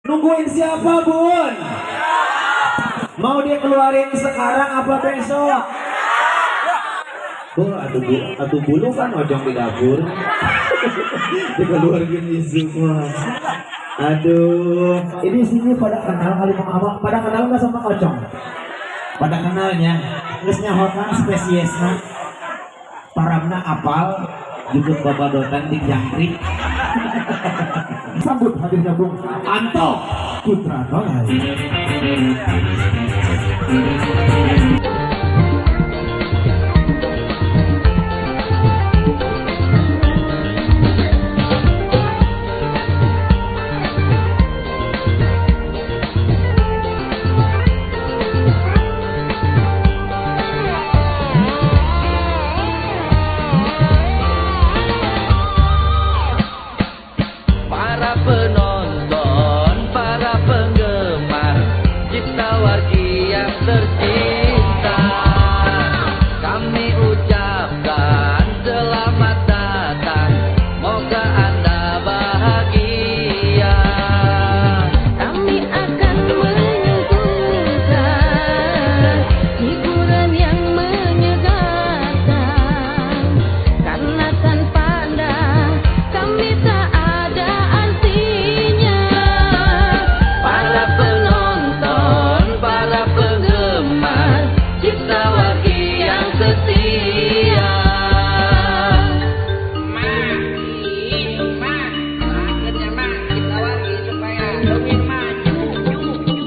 Nungguin siapa, Bun? Mau dia keluarin sekarang apa besok? Bu, aduh, bu, aduh bulu kan ojong di dapur. Dikeluarin isuk mah. Aduh, ini sini pada kenal kali sama abang, pada kenal nggak sama Ocong? Pada kenalnya, geus nyahokan spesiesna. Paramna apal, jukut babadotan di jangkrik. Sambut hadirnya Bung Anto Putra Nolai. Para penonton, para penggemar Cipta Wargi yang tercinta, kami ucapkan selamat datang, moga Anda bahagia. Kami akan menyuguhkan hiburan yang menyegarkan, karena tanpa Anda kami tak ada artinya. Para penonton, para penggemar Cipta Wargi yang setia. Mak, ih, mak, akhirnya mak, kita wargi supaya lebih maju, cu, cu.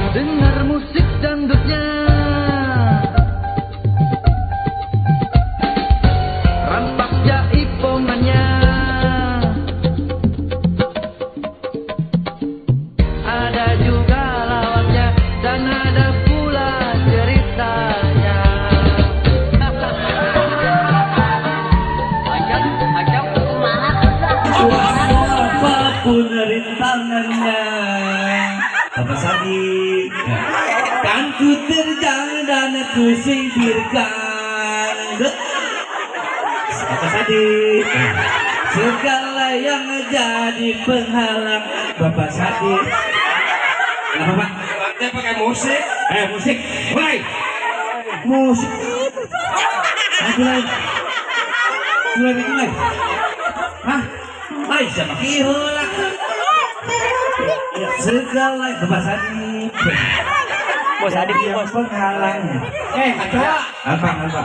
Dengar musik dangdutnya, rampak jaipongannya, ada juga lawaknya dan ada pula ceritanya. Ajak, ajak, Apapun rintangannya, Bapak Sadi, kan ku terjang dan ku singkirkan. Bapak Sadi, segala yang jadi penghalang Bapak Sadi. Kenapa, Pak? Dia pakai musik. Musik, mulai. Musik. Mulai. Mulai, mulai. Hah? Ay, siapa kihola? Segala Bapak Sadi. Bos Adik yang bos. penghalang. Kacau. Apa, apa?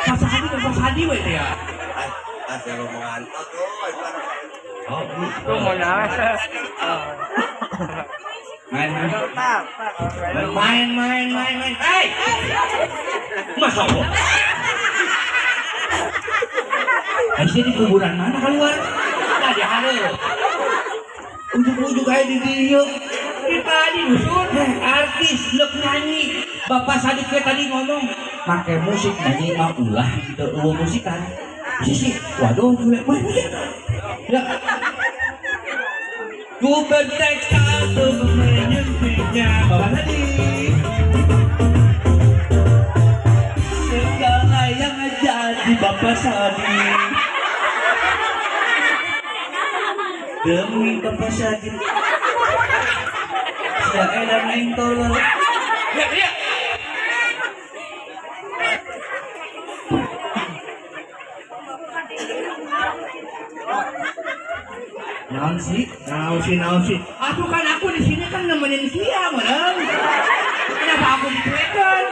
Pak Sadi kan Pak Sadi we teh ya. Ah, siapa mau ngantuk tuh? Oh, Tuh mau nawe. Main, main. Main, main, main, main. Hey! Masya Allah. Aisyah di kuburan mana keluar? Nah, di hareup. Ujuk-ujuk aja di dia. Di tadi dusun. Artis lek nyanyi. Bapak Sadik ke tadi ngomong pakai musik nyanyi mah ulah gitu eueuh musikan. Sisi, waduh, mulai main musik. Ya. Ku bertekad untuk menyuntiknya Bapak Sadik. Segala yang jadi Bapak Sadik. Demi Bapak Sadik. Saya edan aing tolol. Ya, ya. Naon sih? Naon sih, naon sih. Aku kan aku di sini kan nemenin sia, meureun. Kenapa aku dicuekan?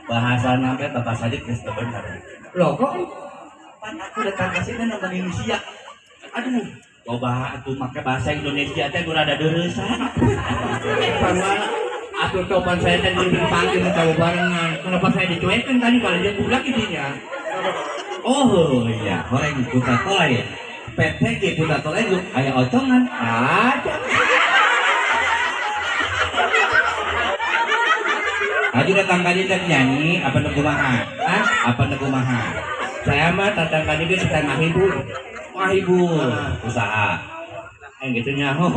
Bahasa nabe Bapak Sadik geus teu bener. Loh kok? Pan aku datang ke sini nemenin sia. Aduh, coba atuh make bahasa Indonesia teh nu rada deureusan. Sama atuh topan saya tadi dipanggil tahu barengan. Kenapa saya dicuekan tadi kalau dia budak intinya? Oh iya, horeng Putra Tolai. PTG Putra Tolai juga aya ocongan. Ada. Aju datang kali dan nyanyi apa nu kumaha? Hah? Apa nu kumaha? Saya mah datang kali ini saya ngahibur. Ngahibur, usaha. Yang gitu nyaho.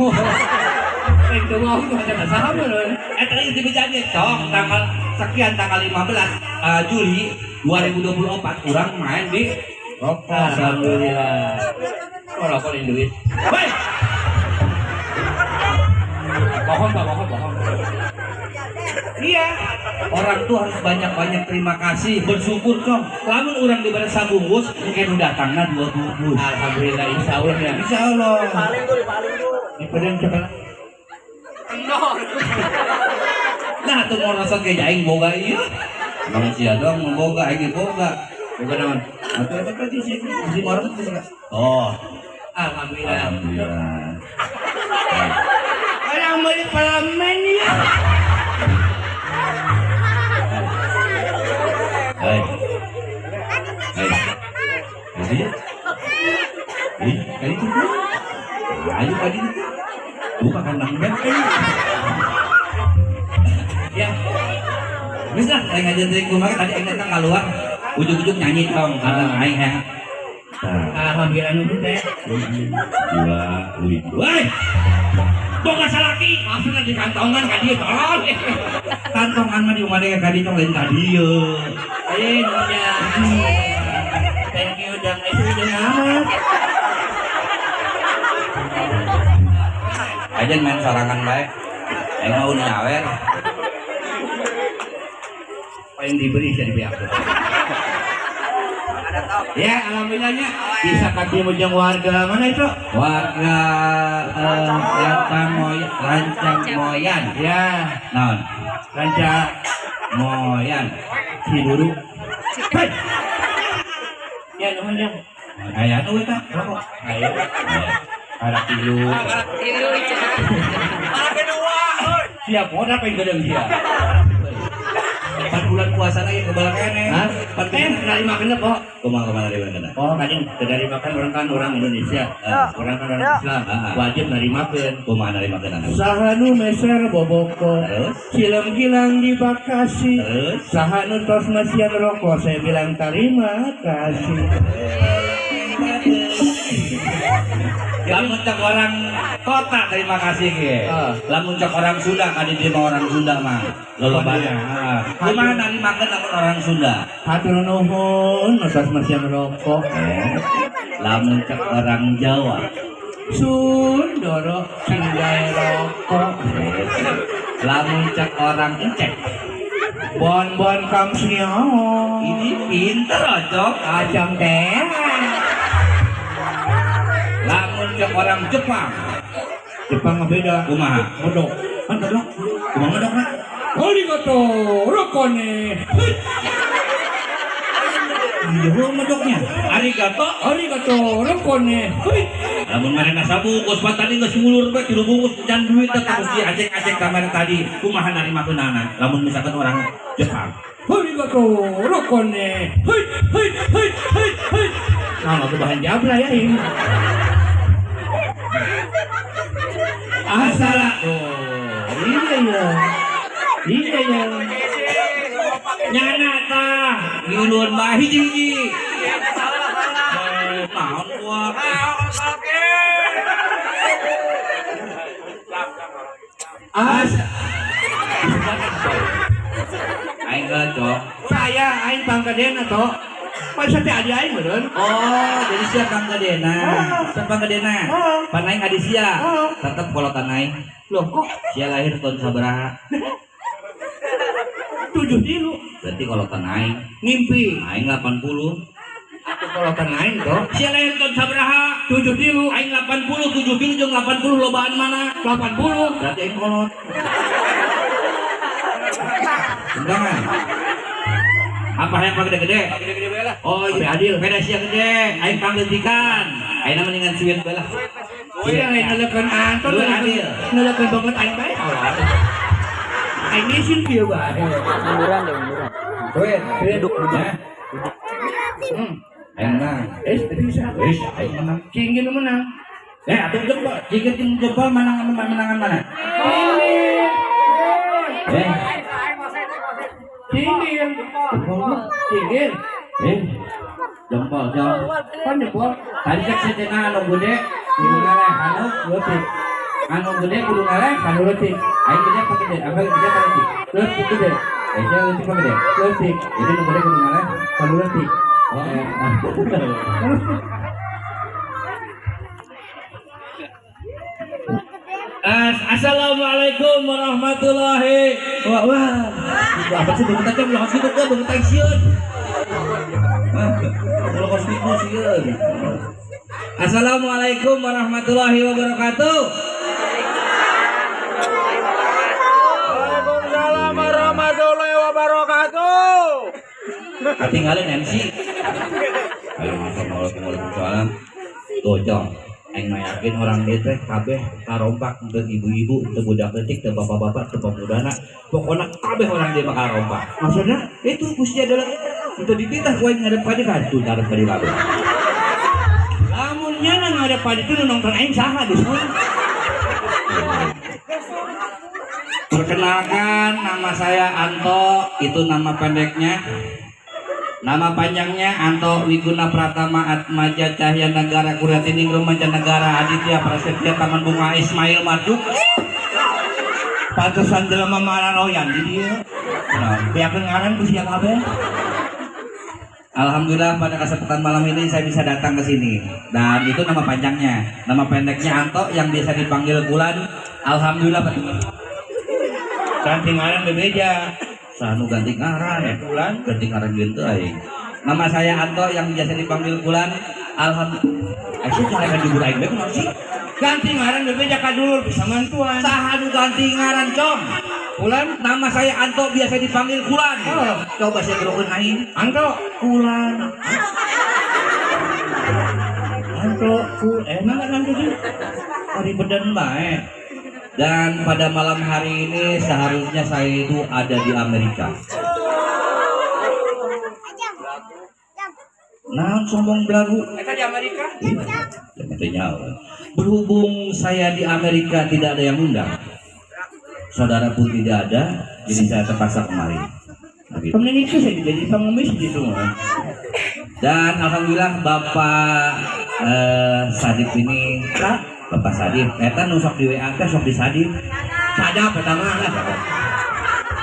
Itu mau itu hanya masalah meureun. Eh tadi itu jadi cok tanggal sekian tanggal 15 Juli 2024 kurang main di rokok. Alhamdulillah. Oh, rokok lain duit. Baik. Bohong, Pak, bohong, bohong. Iya. Orang tuh harus banyak-banyak terima kasih, bersyukur cong. Lamun orang diberi sabungkus, mungkin udah datangnya 2 bungkus. Alhamdulillah, insya Allah ya. Insya Allah. Ini pedang coklat. Nah, tuh mau rasa kayak aing boga iya. Manusia doang mau boga, aing boga. Boga naon? Atau apa tadi sih? Si orang tuh sih. Oh, alhamdulillah. Alhamdulillah. Orang beli pelamen ya. Hei. Hei. Jadi ya? Ih, kali itu. Ayo kali itu. Buka kandang beb. Ya. Bisa, aing aja teuing kumaha tadi aing datang keluar ujug-ujug nyanyi tong karena aing hayang. Nah. Alhamdulillah nu teh. Dua, wih. Woi. Boga salaki, maksudna di kantongan ka dieu tolong. Kantongan mah di umah ka dieu tong lain ka dieu. Eh, nuhun. Thank you dan itu udah amat. Aja main sorangan bae. Aing mah udah nyawer. Paling diberi jadi pihak. Ya, alhamdulillahnya bisa kasih mujang warga mana itu? Warga Rancang Moyan, Rancang Moyan. Ya, Naon? Rancang Moyan. Ciburu. Hei. Ya, nuhun jang. Aya nu eta, rokok. Ayo. Ada tilu. Tilu Siap, mau apa yang gedeng dia? 4 bulan puasa lagi kebal kene. Hah? Pan Dari makan kok. Kumaha kumaha dari mana? Oh, kadang dari makan orang kan orang Indonesia, orang kan orang Islam, wajib dari makan. Kumaha dari makanan? Sahanu meser boboko, Terus? cilem gilang di Bekasi. Terus? Sahanu tos masian rokok, saya bilang terima kasih. Lamun cek orang kota terima kasih ge. Lamun cek orang Sunda kan di mah orang Sunda mah. Lolobana. Kumaha nari makan lamun orang Sunda? Hatur nuhun, tos masian rokok. Lamun cek orang Jawa. Sundoro cinggai rokok. Lamun cek orang Encek. Bon-bon kamsio. Ini pinter ocok. Acam teh. Lamun cek orang Jepang. Jepang mah beda. Kumaha? Modok. Kan medok. Kumaha medok na? Arigato rokone. Iya medoknya. Arigato. Arigato rokone. Lamun manehna sabungkus pan tadi geus ngulur bae 3 bungkus can duit teh terus diajek-ajek ka mana tadi. Kumaha narimakeunana? Lamun misalkan orang Jepang. Arigato rokone. Hei hei hei hei hei. Nah, aku bahan jabra ya ini. Asala. Oh, iya ya. Iya ya. Nyana tah, ngiluan bae hiji-hiji. Naon kuat. As Aing heula, Cok. saya aing pangkadena to. Masa teh adi aing meureun? Oh, jadi sia pangkadena. Sia pangkadena. Pan aing adi sia. Tetep kolotan aing. Loh kok Sia lahir tahun sabaraha? 7 tilu Berarti kolotan aing. ngimpi. Aing 80. Atuh Kolotan aing toh. Sia lain tahun sabaraha? 73. Aing 80, 73 jeung 80 lobaan mana? 80. Berarti aing kolot. Undangan. Apa yang gede-gede? Gede-gede bae lah. Oh iya, adil. Beda sia gede, aing pangleutikan. Aing mendingan suit bae lah. Sia lain nelekeun Anton, Lu adil. nelekeun banget aing bae awal. Aing isin kieu bae. Munduran deh, munduran. Duit, Duduk, duduk. Ya. Aing menang. Eh, bisa. Wis, aing menang. Cingin nu menang. Eh, atuh jempol. Jika jeung jempol menang menangan mana? Eh, Cingin. Cingin. eh. Jempol, jempol. Kan jempol. Tadi cek sejenah anu gede, kudu ngeleh, anu Leutik. Anu gede kudu ngeleh, Anu leutik. Aing gede apa gede? Apa gede apa leutik? Leutik gede. Eh, saya leutik apa gede? Leutik. Jadi nu gede kudu ngeleh. Anu leutik. Oh. Assalamualaikum warahmatullahi wabarakatuh. Apa sih begitu aja belum gitu gua begitu sieun. Belum gitu sieun. Assalamualaikum warahmatullahi wabarakatuh. Waalaikumsalam warahmatullahi wabarakatuh. Ketinggalan MC. Ayo, assalamualaikum warahmatullahi. Tuh, Jong. Aing mah yakin orang dieu teh kabeh karompak teu ibu-ibu, teu budak leutik, teu bapak-bapak, teu pemudana. Pokona kabeh orang dieu mah karompak. Maksudnya? Itu Gusti adalah untuk dititah ku aing ngadep ka dieu kan tuh ngadep ka dieu kabeh. Lamun nyana ngadep ka ditu nu nonton aing saha dusun? Perkenalkan, nama saya Anto, itu nama pendeknya. Nama panjangnya Anto Wiguna Pratama Atmaja Cahya Negara Kuryatiningrum Mancanegara Aditya Prasetya Taman Bunga Ismail Marzuki. Pantesan jelema mararoyan di dieu. Nah, Beakeun ngaran ku sia kabeh. Alhamdulillah pada kesempatan malam ini saya bisa datang ke sini. Dan itu nama panjangnya. Nama pendeknya Anto yang biasa dipanggil Bulan. Alhamdulillah Ganti ngaran bebeja. Sanu ganti ngaran. Bulan. Ganti ngaran gitu aing. Nama saya Anto yang biasa dipanggil Bulan. Alhamdulillah. Aisyah cara kan jubur aing bae kunaon sih? Ganti ngaran bebeja ka dulur bisa mantuan. Saha nu ganti ngaran, Cong? Bulan. Nama saya Anto biasa dipanggil Kulan. Oh. Coba saya gerokeun aing. Anto. Kulan. Anto ku enak kan Anto sih? Hari beden bae. Dan pada malam hari ini seharusnya saya itu ada di Amerika. Nah, sombong belagu. Eta di Amerika? Katanya, berhubung saya di Amerika tidak ada yang undang, saudara pun tidak ada, jadi saya terpaksa kemari. Begitu. Temenin itu saya jadi pengemis gitu. Dan alhamdulillah Bapak Sadip ini, Bapak Sadip, eta nu sok di WA teh sok di Sadip. Sadap eta mah lah.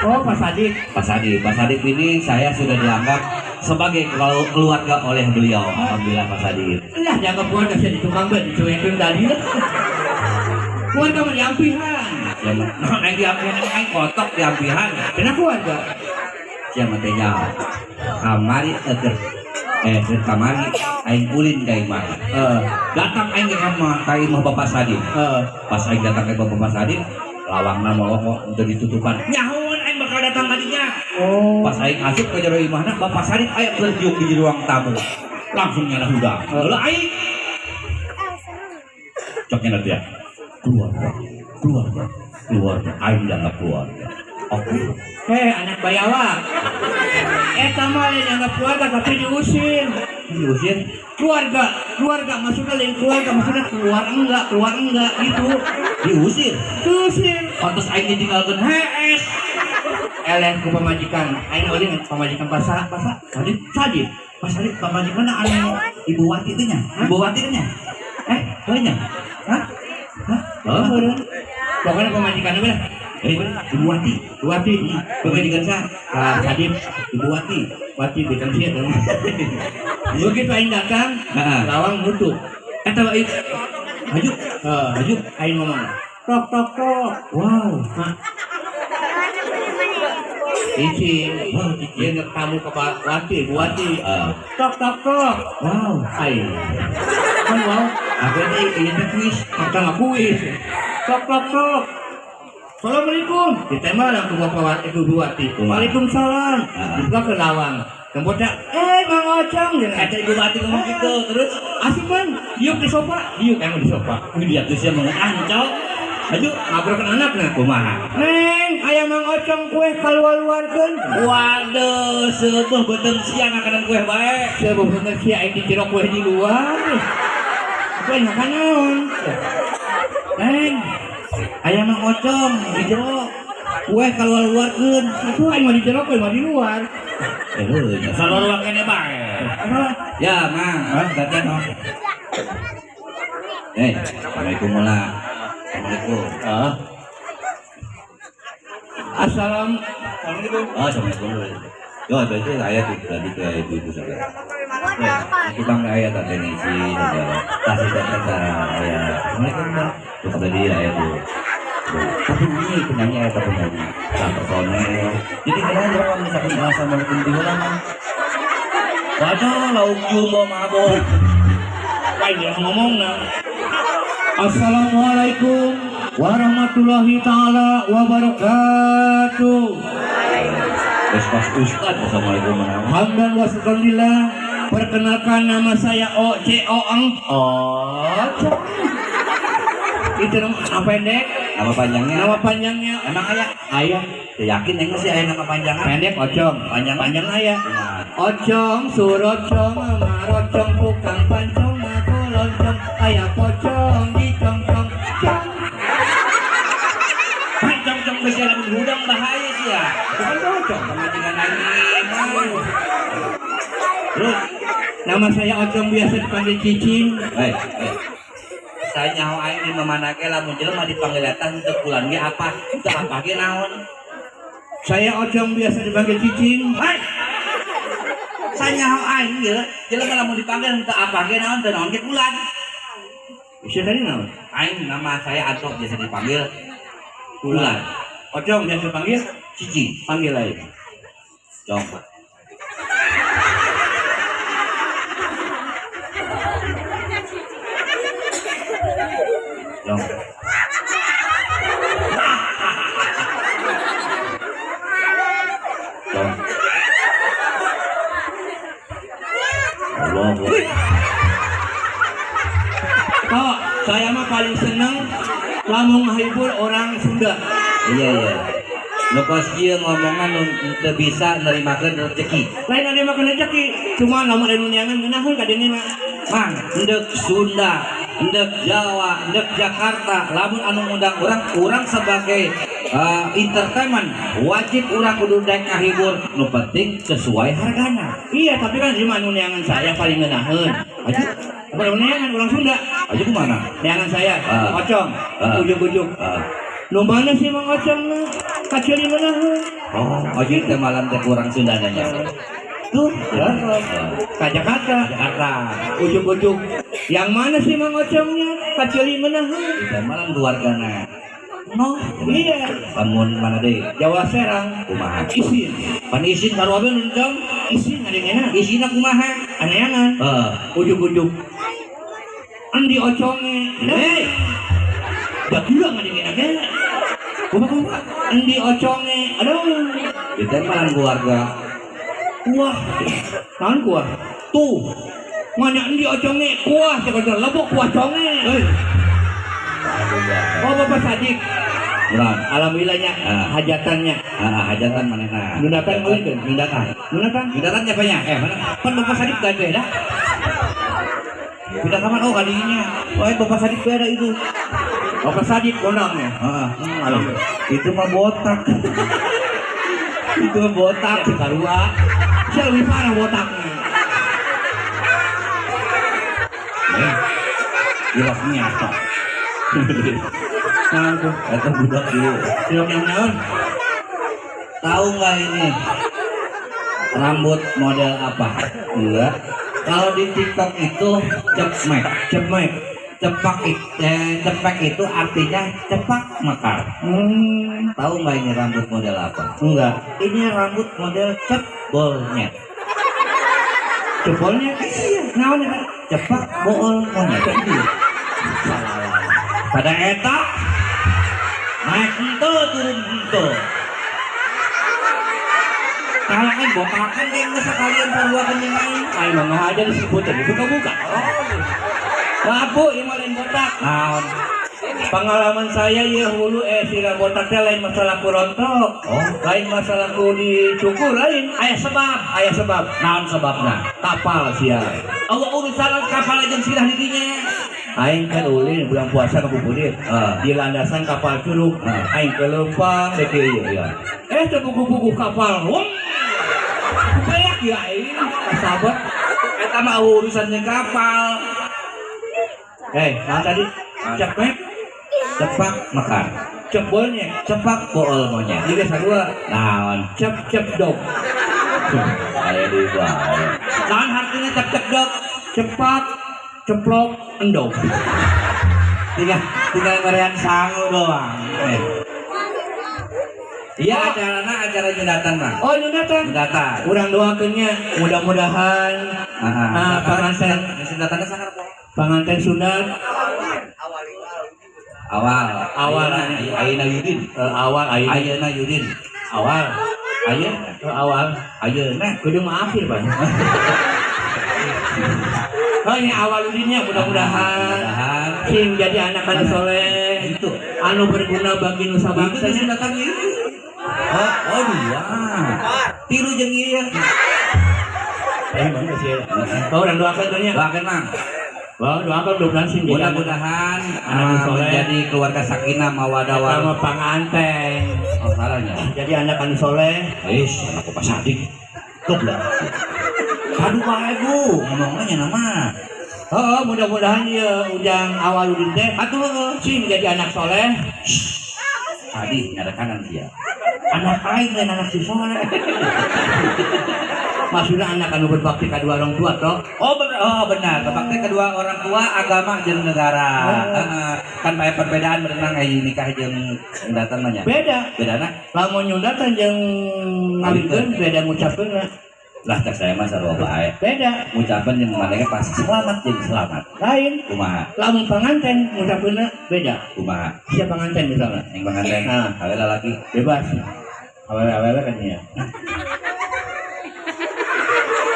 Oh, Pak Sadik. Pak Sadip, Pak Sadip ini saya sudah dianggap sebagai keluarga oleh beliau. Alhamdulillah Pak Sadip. Lah dianggap keluarga saya di tukang bae dicuekin tadi lah. Keluarga mah diampihan. Ya, nah, aing diampihan, aing kotok diampihan. Kenapa keluarga? Siapa teh nyaho? Kamari eger keur kamari aing ulin ka imah. Datang aing ke imah ka imah Bapak Sadip. Pas aing datang ke Bapak Sadip, lawangna molongok untuk ditutupan. Nyahoan aing bakal datang tadinya. Oh. Pas aing asup ke jero imahna, Bapak Sadip aya keur diuk di ruang tamu. Langsung nyala hudang. Heula aing. Cok nyala dia. Keluarga, keluarga, keluarga. Aing dianggap keluarga. Oke. Heh, anak bayawa. Eta mah lain dianggap keluarga tapi diusir. Diusir. Keluarga, keluarga maksudnya lain keluarga, maksudnya keluar enggak gitu. Diusir. Diusir. Pantes aing ditinggalkeun hees. Eleh ku pamajikan. Aing ulin pamajikan basa, basa. Sadip, Sadip. Pas Sadip pamajikan anu Ibu Wati teh nya. Ibu Wati teh nya. Heuh nya. Hah? Hah? Oh, pokoknya pamajikan apa lah? Ibu Wati. Ibu Wati. Pamajikan sa? Ah, Sadip. Ibu Wati. Wati bikin sih eta mah. Begitu aing datang, Heeh. lawang nutup. Eta bae. Maju. Heeh, Maju. aing ngomong. Tok tok tok. Wow. Hah? Cicing. Wah, cicing. Dia nek tamu ke Pak Wati, Bu Wati. Ah. Tok tok tok. Wow. Ai. Kan wow, Aku ini teh kuis. kata nggak kuis. Tok tok tok. Assalamualaikum. Ditembak langsung Bapak Wati, Ibu Bu Wati. Kumaha? Waalaikumsalam. Ah. Dibuka ke lawang. Tempatnya, Mang Ocong. Kata Ibu Wati ngomong gitu, terus Asik kan, diuk di sofa, diuk emang di sofa. dia tuh sih mau ancol. Aduh, ngobrol anak nah. Kumaha? Neng, ayam Mang Ocong kue kaluar-luarkeun. Waduh, sebuah beuteung siang makanan kue bae. Sebab bener sih aing dikira kue di luar. Kue makan naon? Neng, ayam Mang Ocong di jero. Kue kaluar-luarkeun. Atuh aing mah di jero kue mah di luar. Eh, heuh, saluar kene bae. Ya, Mang, ah, gantian oh. Eh, Assalamualaikum lah. Assalamualaikum. Ah. Assalamualaikum. Oh, Assalamualaikum. Yo, berarti ayah tuh tadi ke ibu-ibu saudara. Eh, tukang ayah tadi nih si saudara. Kasih tata ayah. Assalamualaikum, Bang. Tuh tadi ayah tuh. Tuh. Tapi ini penyanyi ayah tak penyanyi. Tak personel. Jadi kenapa orang misalkan assalamualaikum di mana, Mang? Waduh, lauk jumbo mabok. Lain yang ngomong nah. Assalamualaikum warahmatullahi taala wabarakatuh. Terus pas Ustad, assalamualaikum warahmatullahi. Hamdan wa syukurillah. Perkenalkan nama saya O C O N Ocong. Itu nama pendek, Nama panjangnya? nama panjangnya Emang ayah? Ayah. Ya, yakin enggak sih ayah nama panjangnya? Pendek Ocong, Panjang. panjang ayah. Nah, Ocong, surocong, marocong, tukang pancong, aku loncong, ayah pocong, dicongcong, cong. Pancong cong geus lamun hudang bahaya sih ya. Bukan pocong. Pamajikan anjing. Terus, Nama saya Ocong biasa dipanggil Cicing. eh, eh. Saya nyaho aing di mamana ge lamun jelema dipanggil eta henteu kulan ge apa? Henteu apa ge naon? Saya Ocong biasa dipanggil Cicing. Hai. Saya nyaho aing ge jelema lamun dipanggil henteu apa ge naon teu naon ge kulan. Bisa tadi naon? Aing nama saya Anto biasa dipanggil kulan. Ocong biasa dipanggil Cicing. panggil aja. Cong. Cong. Cong. Allah. Kok saya mah paling seneng lamun ngahibur orang Sunda. Iya iya. Nu kos kieu ngomongan nu teu bisa nerimakeun rezeki. Lain ada makan rezeki, cuma lamun anu neangan ngeunaheun ka dengeuna. Mang, endek Sunda, endek Jawa, endek Jakarta, lamun anu ngundang urang, urang sebagai entertainment wajib urang kudu daek ngahibur, nu penting sesuai hargana. Iya, tapi kan cuma anu neangan saya paling ngeunaheun. Aja, Bukan neangan orang Sunda. aja kemana? Neangan saya, Ah. Ocong, Ah. ujuk-ujuk. Nu mana sih Mang Ocong mah? Kacili ngeunaheun. Oh, aja teh malam teh kurang Sundananya. Tuh, ya. Ka Jakarta, Jakarta. ujuk-ujuk. Yang mana sih Mang Ocongnya? Kacili ngeunaheun. Teh malam keluargana. No, iya. Lamun mana deui? Jawa Serang, Kumaha? isin. Pan isin baru abis nentong. Isin ada yang enak. Isina kumaha? Aneangan. Heeh. Ujuk-ujuk. Andi oconge. Hei, Dah bilang ada yang enak ya. kumaha kumaha? Andi oconge. Aduh. Di teh malam keluarga. Kuah. Naon kuah? Tuh. Mana andi oconge kuah saya kata lebok kuah conge. Hei. Oh Bapak Sadik. Kurang. Alhamdulillahnya Ah. hajatannya. Ah, hajatan manehna. Nundatan meulikeun. Nundatan. Nundatan. Nundatan siapa nya? Eh, mana? Pan Bapak Sadik gak ada. Pindah kamar oh kalinya. Oh, Bapak Sadik beda itu. Bapak Sadik kondangnya. Heeh. Alhamdulillah. Itu mah botak. Itu mah botak. Ya, Sarua. Saya lebih parah botaknya. Eh, Iloknya apa? Nah, tuh. Eta budak dulu. Ilok yang naon? Tahu nggak ini rambut model apa? Enggak. Kalau di TikTok itu cepmek. Cepmek. Cepak itu artinya cepak mekar. Tahu nggak ini rambut model apa? Enggak. Ini rambut model cebolnya. Cebolnya? Iya. Naon eta? Cepak bool monyet. Pada eta naik ente turun ente. Kalau kan botakan dia nggak sekalian sarua kening aing. Aing mah aja disebut buka-buka. Maaf Bu, ini mah lain botak. Naon? Pengalaman saya ya hulu sira botak teh lain masalah ku rontok. Oh. Lain masalah ku dicukur lain. Aya sebab. Aya sebab. Naon sebabna? Kapal sia. Euweuh urusan kapal jeung sirah di dinya. Aing kan ulin bulan puasa ngabuburit. Ah. Di landasan kapal curug. Ah. Aing ke leumpang dek ieu. Iya. Teu buku-buku kapal. Wong. Kayak ya aing sahabat. Eta mah urusan jeung kapal. Naon tadi? Cepek, Cepak mekar. cebolnya. Cepak bool monyet. Juga sarua. Naon? Cep cep dog. Aya di bae. Naon artinya cep cep dog? Cepat, ceplok, endog. Tinggal tinggal merian sangu doang. Eh. Iya acarana acara nyundatan mah. Oh, nyundatan. Nyundatan. Urang doakeunnya mudah-mudahan Ah, panganten nyundatanna sakar poe. panganten sunat Awal. Awal. Ayeuna Yudin. Awal ayeuna Ayeuna Yudin. Awal. Ayeuna. Awal. Ayeuna. Kudu mah akhir, Pak. Oh, ini awal udinnya mudah-mudahan Mudah-mudahan. sing jadi anak anu soleh Itu. anu berguna bagi nusa Itu bangsa. nyundatan ieu. Oh, oh dua. Tilu jeung ieu. Bang sih. Oh, urang doakan tuh nya. Doakeun Mang. Wah, doakan mudah-mudahan sing jadi anak Mudah-mudahan anak soleh. menjadi keluarga sakinah mawadah sama warahmah. panganten. Oh, salahnya. Jadi anak anu soleh. Ish, anak Bapak Sadik. Goblok. Aduh bae Bu, ngomongnya nama. Oh, mudah-mudahan ya ujang awal udin teh Atuh heueuh. sing jadi anak soleh. Tadi nyarekanan dia. Anak aing lain anak si soleh. Maksudnya anak anu berbakti kedua orang tua toh. Oh benar, oh benar. Berbakti kedua orang tua, agama jeung negara. Heeh. Kan banyak perbedaan berenang aya nikah jeung nyundatan mah nya. Beda. Bedana? Lamun nyundatan jeung ngawinkeun beda ngucapkeun. Lah cek saya mah sarua bae. Beda. Ngucapan jeung manehna pasti selamat jeung selamat. Lain. Kumaha? Lamun panganten ngucapkeun beda. Kumaha? Siapa panganten misalnya? Yang panganten. Ah. Awe lalaki. Bebas. Awewe-awewe kan ya.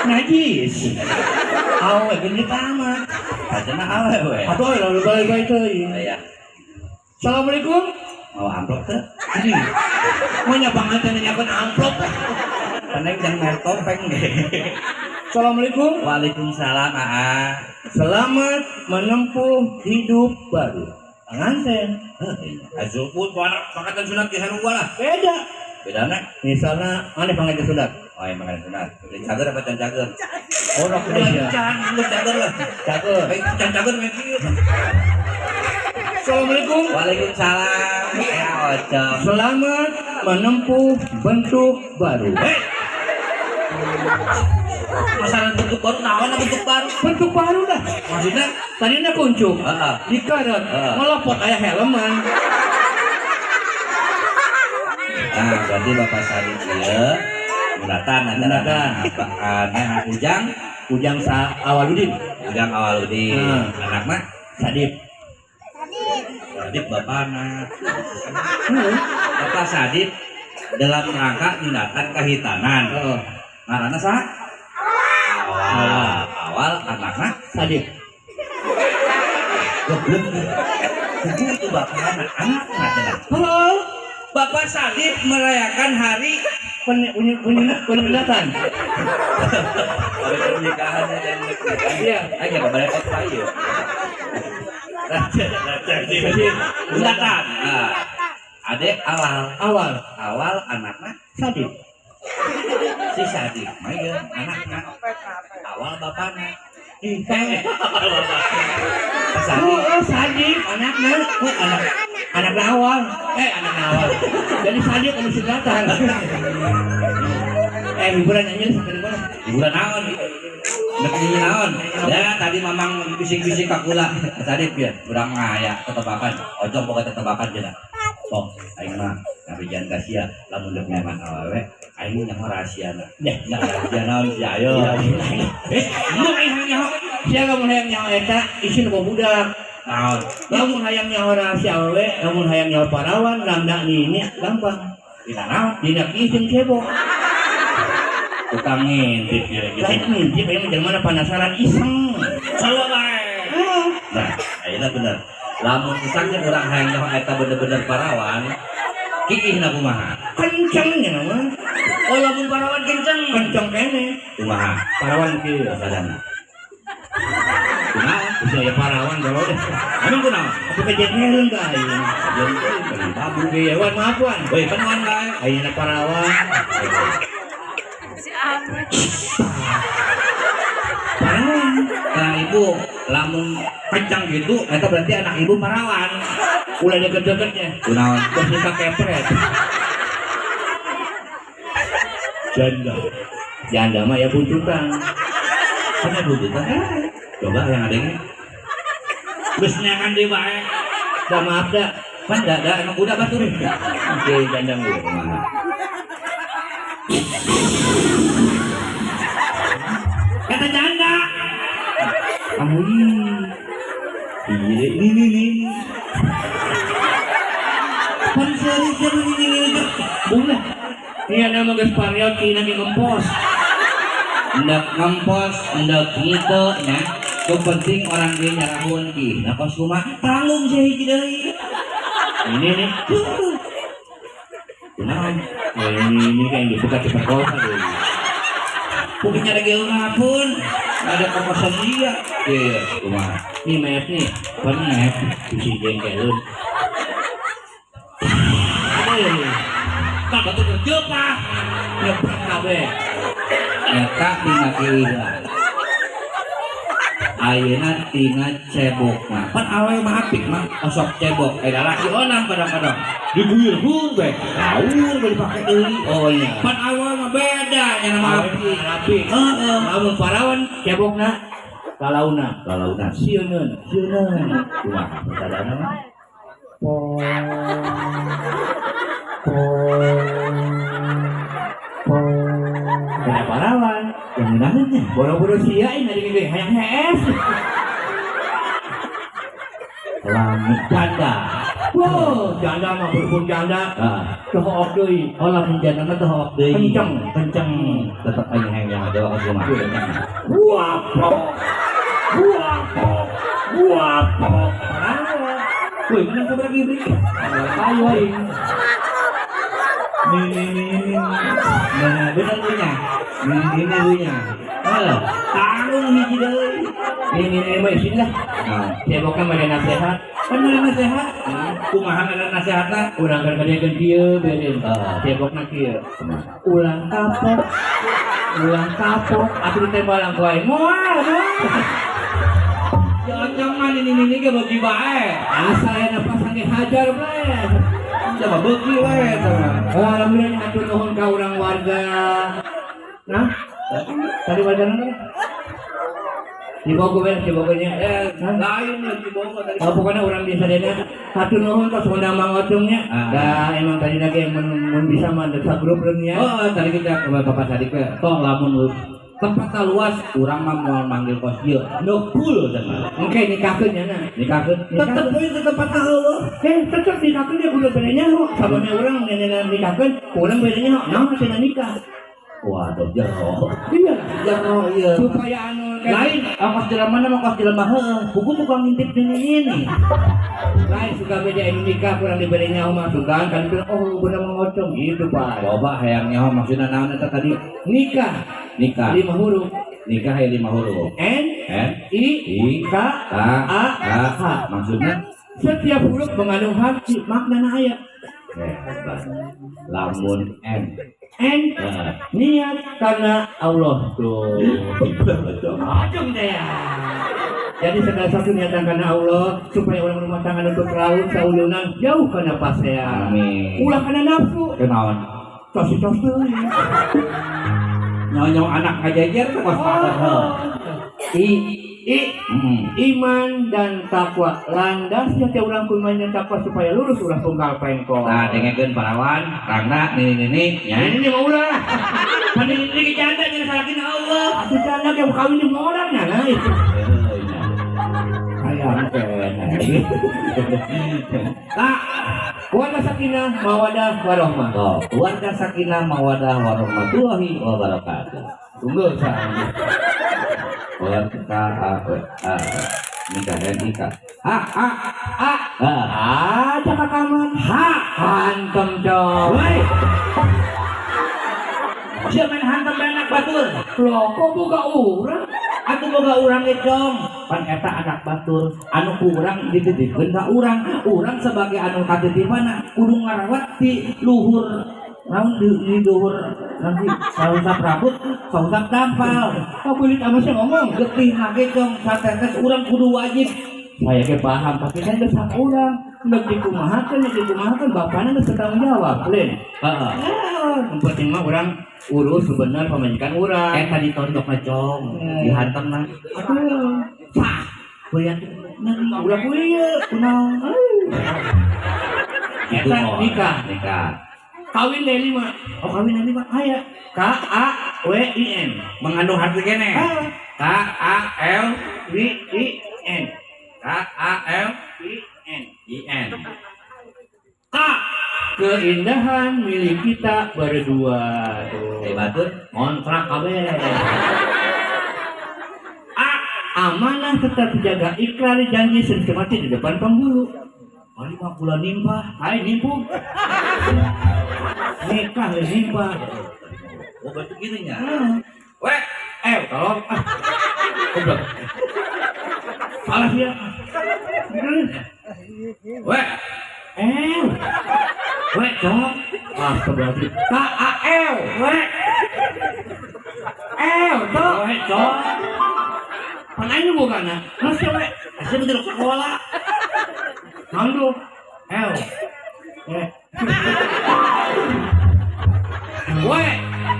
Najis. Awe genit amat. Kacana awewe. Atuh lalu balik-balik teuing. Iya. Assalamualaikum. Mau amplop teh? Ini. Mau nya panganten nanyakeun amplop. Peneng jangan main topeng deh. Assalamualaikum. Waalaikumsalam, Aa. Selamat menempuh hidup baru. Panganten. Azul pun anak panganten sunat di sarua lah. Beda. Bedana? Misalnya, mana panganten sunat? Oh, yang panganten sunat. Udah cager apa can cager? Oh, rok ya. Can, geus cager lah. Cager. Eh, can cager main kieu. Assalamualaikum. Waalaikumsalam. Ya, Ocong. Selamat menempuh bentuk baru. Hei. Masalah bentuk baru, naon bentuk baru? Bentuk baru dah. Maksudnya? Tadinya kuncup, Heeh. dikaret, Heeh. melopot aya helman. Nah, berarti Bapak Sadid ieu nyundatan Nyundatan. Anak Ujang, Ujang sa Awaludin, Ujang Awaludin. Anakna Sadip. Sadid bapana. Bapak Sadid dalam rangka nyundatan kahitanan. Heeh. Ngaranna saha? Awal. Awal anakna Sadip. Goblok. Kudu itu bapana, anakna cenah. Halo. Bapak Sadid merayakan hari Penyundatan. hari pernikahannya dan Iya. Aja bapak repot payu. Nyundatan. Nah, adek awal Awal awal anakna Sadip. si Sadid mah ieu anakna awal bapana. Teh. Sadid Oh, Sadip anakna. Oh, anak anakna awal. Anakna awal. Jadi Sadip anu sundatan. Hiburan nyanyi sampai di mana? Hiburan naon? Nek nyanyi naon? Ya tadi mamang bising-bising kakula. Tadi biar urang mah aya tetebakan. Ojong boga tetebakan cenah. Sok aing mah ngabejan ka sia lamun deuk nyaman awewe aing nyaho rahasiana. Ya. Ya rahasia naon sia ayo. Eh, nu aing hayang nyaho. Sia lamun hayang nyaho eta isin boga budak. Naon? Lamun hayang nyaho rahasia awewe, lamun hayang nyaho parawan, rangda ini gampang. Dina naon? Dina kieu jeung cebok. Tukang ngintip ya gitu. Lain ngintip aya mah jelema penasaran iseng. Sarua bae. Nah, ayeuna bener. Lamun misalkan urang hayang nyaho eta bener-bener parawan, kiihna kumaha? Kenceng nya mah. Oh, lamun parawan kenceng. Kenceng keneh. Kumaha? Parawan kieu. Sadana. Kunaon? Bisa ya parawan kalau deh. Emang kunaon? Aku kejekeun ka ayeuna. Jadi beli babu. Iya, wan maaf wan. Woi, penuhan bae. Ayeuna parawan. Parawan. Nah, ibu lamun kencang gitu, eta berarti anak ibu parawan. Ulah deket-deketnya. Kunaon? Terus kepret. Janda. Janda mah ya buntutan. Kan buntutan? Coba yang ada ini. Geus neangan deui bae. Dah maaf dah. Pan da da emang udah batur. Oke, janda gue. Kumaha? Kata janda. Awi. Iya, ini ini. Pan seri-seri ini ini. Ulah. Iya nama geus pariot kina ge ngempos. Hendak ngempos, hendak gitu nya. Nu penting orang dia nyarahun ki. Nah kos kumaha tanggung sia hiji deui. Ini nih. Kunaon? Oh, ini kayak dibuka diperkosa deh. Pokoknya ada pun ada kokosan dia. Iya, kumaha? Nih map nih. Bener. Bisi jengkelun. Eh, Tak batu kerja pak. nyeprak kabeh. Eta tina kieu. Ayeuna tina cebok mah. Pan awewe mah apik mah osok cebok. Eh lalaki onam kadang-kadang diguyur hur bae. Laur bae dipake deui. Oh iya. Pan awewe mah beda nya nama apik. Rapi. Heeh. Lamun parawan cebokna lalauna. Lalauna. Sieuneun. Sieun. Kumaha sadana mah? Po. Po. Po. Beda parawan. Yang ngeunaheun nya. Boro-boro sia ini dari gede hayang hees. Lamun janda. Wow, janda mah berhubung janda. Ah. Tohok deui. Oh lamun janda mah tohok deui. Kenceng. Kenceng. Tetep aja hayang yang ada waktu kumaha. Kenceng. Guapo. Guapo. Guapo. Parawan. Woi, menang sabaraha beri? Ayo aing. Nih, nih, nih, nih. Nah, bener punya. Nih, ini punya. Oh, tanggung hiji deui. Ini ini mah isin lah. Nah, Cebokna mah ada nasihat. kan ada nasihat. Kumaha ada nasihatna? Urang keur ngadengekeun kieu beureun. Ah. Cebokna kieu. Ulang kapok. Ulang kapok atuh ditembalang ku aing. Moal, moal. Ya ocongan ini ini ge beuki bae. Asal aya pasang ge hajar bae. Coba beuki we eta mah. Oh, alhamdulillah hatur nuhun ka urang warga. Nah, tadi warga mana? Cibogo we, Cibogonya. Eh, Hah? lain lah Cibogo tadi. Oh, pokoknya orang desa dena hatur nuhun ka undang Mang Ocongnya. Ah. Da emang tadi lagi mun bisa mah desa grup nya. Oh, tadi kita ke Bapak Sadik we. Tong lamun tempatna luas, urang mah moal manggil kos ieu. Nu full cenah. Engke nikahkeun nya na. Nikahkeun tetep we ke tempatna eueuh. Eh, tetep nikahkeun dia kudu bere nyaho. Sabane urang nenena nikahkeun, urang bere nyaho. Naon cenah nikah? Waduh, jero. Iya. Jero ieu. Supaya anu Lain, ongkos jelema mah ongkos jelema heueuh. Buku tukang ngintip ini ini. Lain suka beda anu nikah kurang diberi nyaho mah sugan kan bilang oh bener Mang Ocong gitu Pak. Loba hayang nyaho maksudna naon eta tadi? Nikah Nikah. 5 huruf. Nikah aya 5 huruf. N N I I K K A H. H. Maksudna Setiap huruf mengandung arti makna aya. hebat. Lamun N. N Heeh. niat karena Allah tuh. Ajeng deh ya. Jadi segala sesuatu niatan karena Allah supaya orang rumah tangga untuk laut saulunan jauh karena pasea. Amin. Ulah karena nafsu. Kenaon? Tos tos deui. Nyaho anak ngajejer tuh kos pager heuh. I I iman dan takwa. Landasnya teh urang ku iman dan takwa supaya lurus ulah pungkal pengkol. Nah, dengekeun parawan, rangna nini-nini nya. Ini mau ulah. Pan nini ge janda jeung salakina Allah. Atuh janda ge kawin jeung orang nya nah itu. Heuh nya. Hayang keneh. Nah, Keluarga sakinah, mawadah, warohmah. oh, keluarga sakinah mawadah warahmatullahi wabarakatuh. Tunggu saya. Keluarga K A W A nikah dan nikah. A A A A aja ke kamar. H. Hantem dong. Woi. Sia main hantem anak batur. Loh, kok boga urang? Atuh boga urang ge dong. Pan eta anak batur anu ku urang dititipkeun ka urang. Urang sebagai anu katitipana kudu ngarawat di luhur naon di luhur nanti sausap rambut, sausap tampal. Kok kulit sama saya ngomong? Getih ge dong satetes urang kudu wajib. Saya ge paham, tapi kan geus hak urang. Nek dikumahakeun, nek dikumahakeun bapana geus bertanggung jawab, lain. Heeh. Ah, yang penting mah urang urus sebenar pamajikan urang. Eta ditondok cong, dihantemna. Aduh, Sah. Goyang ulah ku ieu. Kunaon? Eta nikah. Nikah. Kawin deh lima. Oh kawin nanti mah Aya K A W I N. mengandung harti kene. Ah, K A L W I N. K A L I N. I N. K. Keindahan milik kita berdua. Tuh. Eh batur. Kontrak kabeh. A. Amanah tetap dijaga, ikrar janji sampai mati di depan penghulu. Mari mah kula nimpa. Hai nimpu. Nikah le nimpa. Oh berarti gitu nya. Ah. Weh, Tolong. Ah. Goblok. Salah dia. Weh, Eh. weh cong. Astagfirullahaladzim. K A L. Weh, L, toh. weh cong. Pan aing bukan nah. Masih we. Asa betul sekolah. Naon lu? L. Eh. Weh,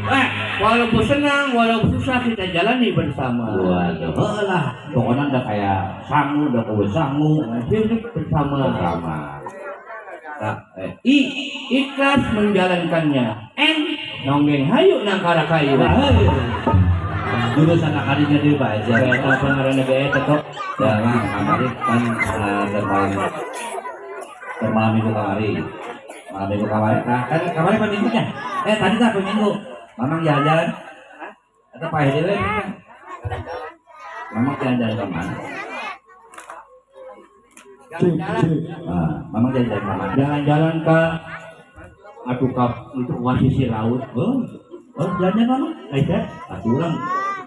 weh. Walaupun senang, walaupun susah kita jalani bersama. Waduh, heuh lah. Pokoknya udah kayak sangu, udah kayak sangu. Hidup bersama. Bersama. Nah, I. Ikhlas menjalankannya. N. Nonggeng hayu nangkara kayu. Jurusan akadinya di bae sih. Saya apa ngaranna ge eta tok. Ya, mah, kamari kan keur malam minggu kamari. Malam minggu kamari. Nah, kan kamari apa minggu nya? Tadi tah apa minggu? Mamang jalan-jalan. Atau Pak Hedi we? Mamang jalan-jalan ke mana? Nah, Mamang jalan-jalan ke mana? Jalan-jalan ke aduh ke itu ke sisi laut. Oh, oh jalan-jalan mana? Aisyah, Atuh urang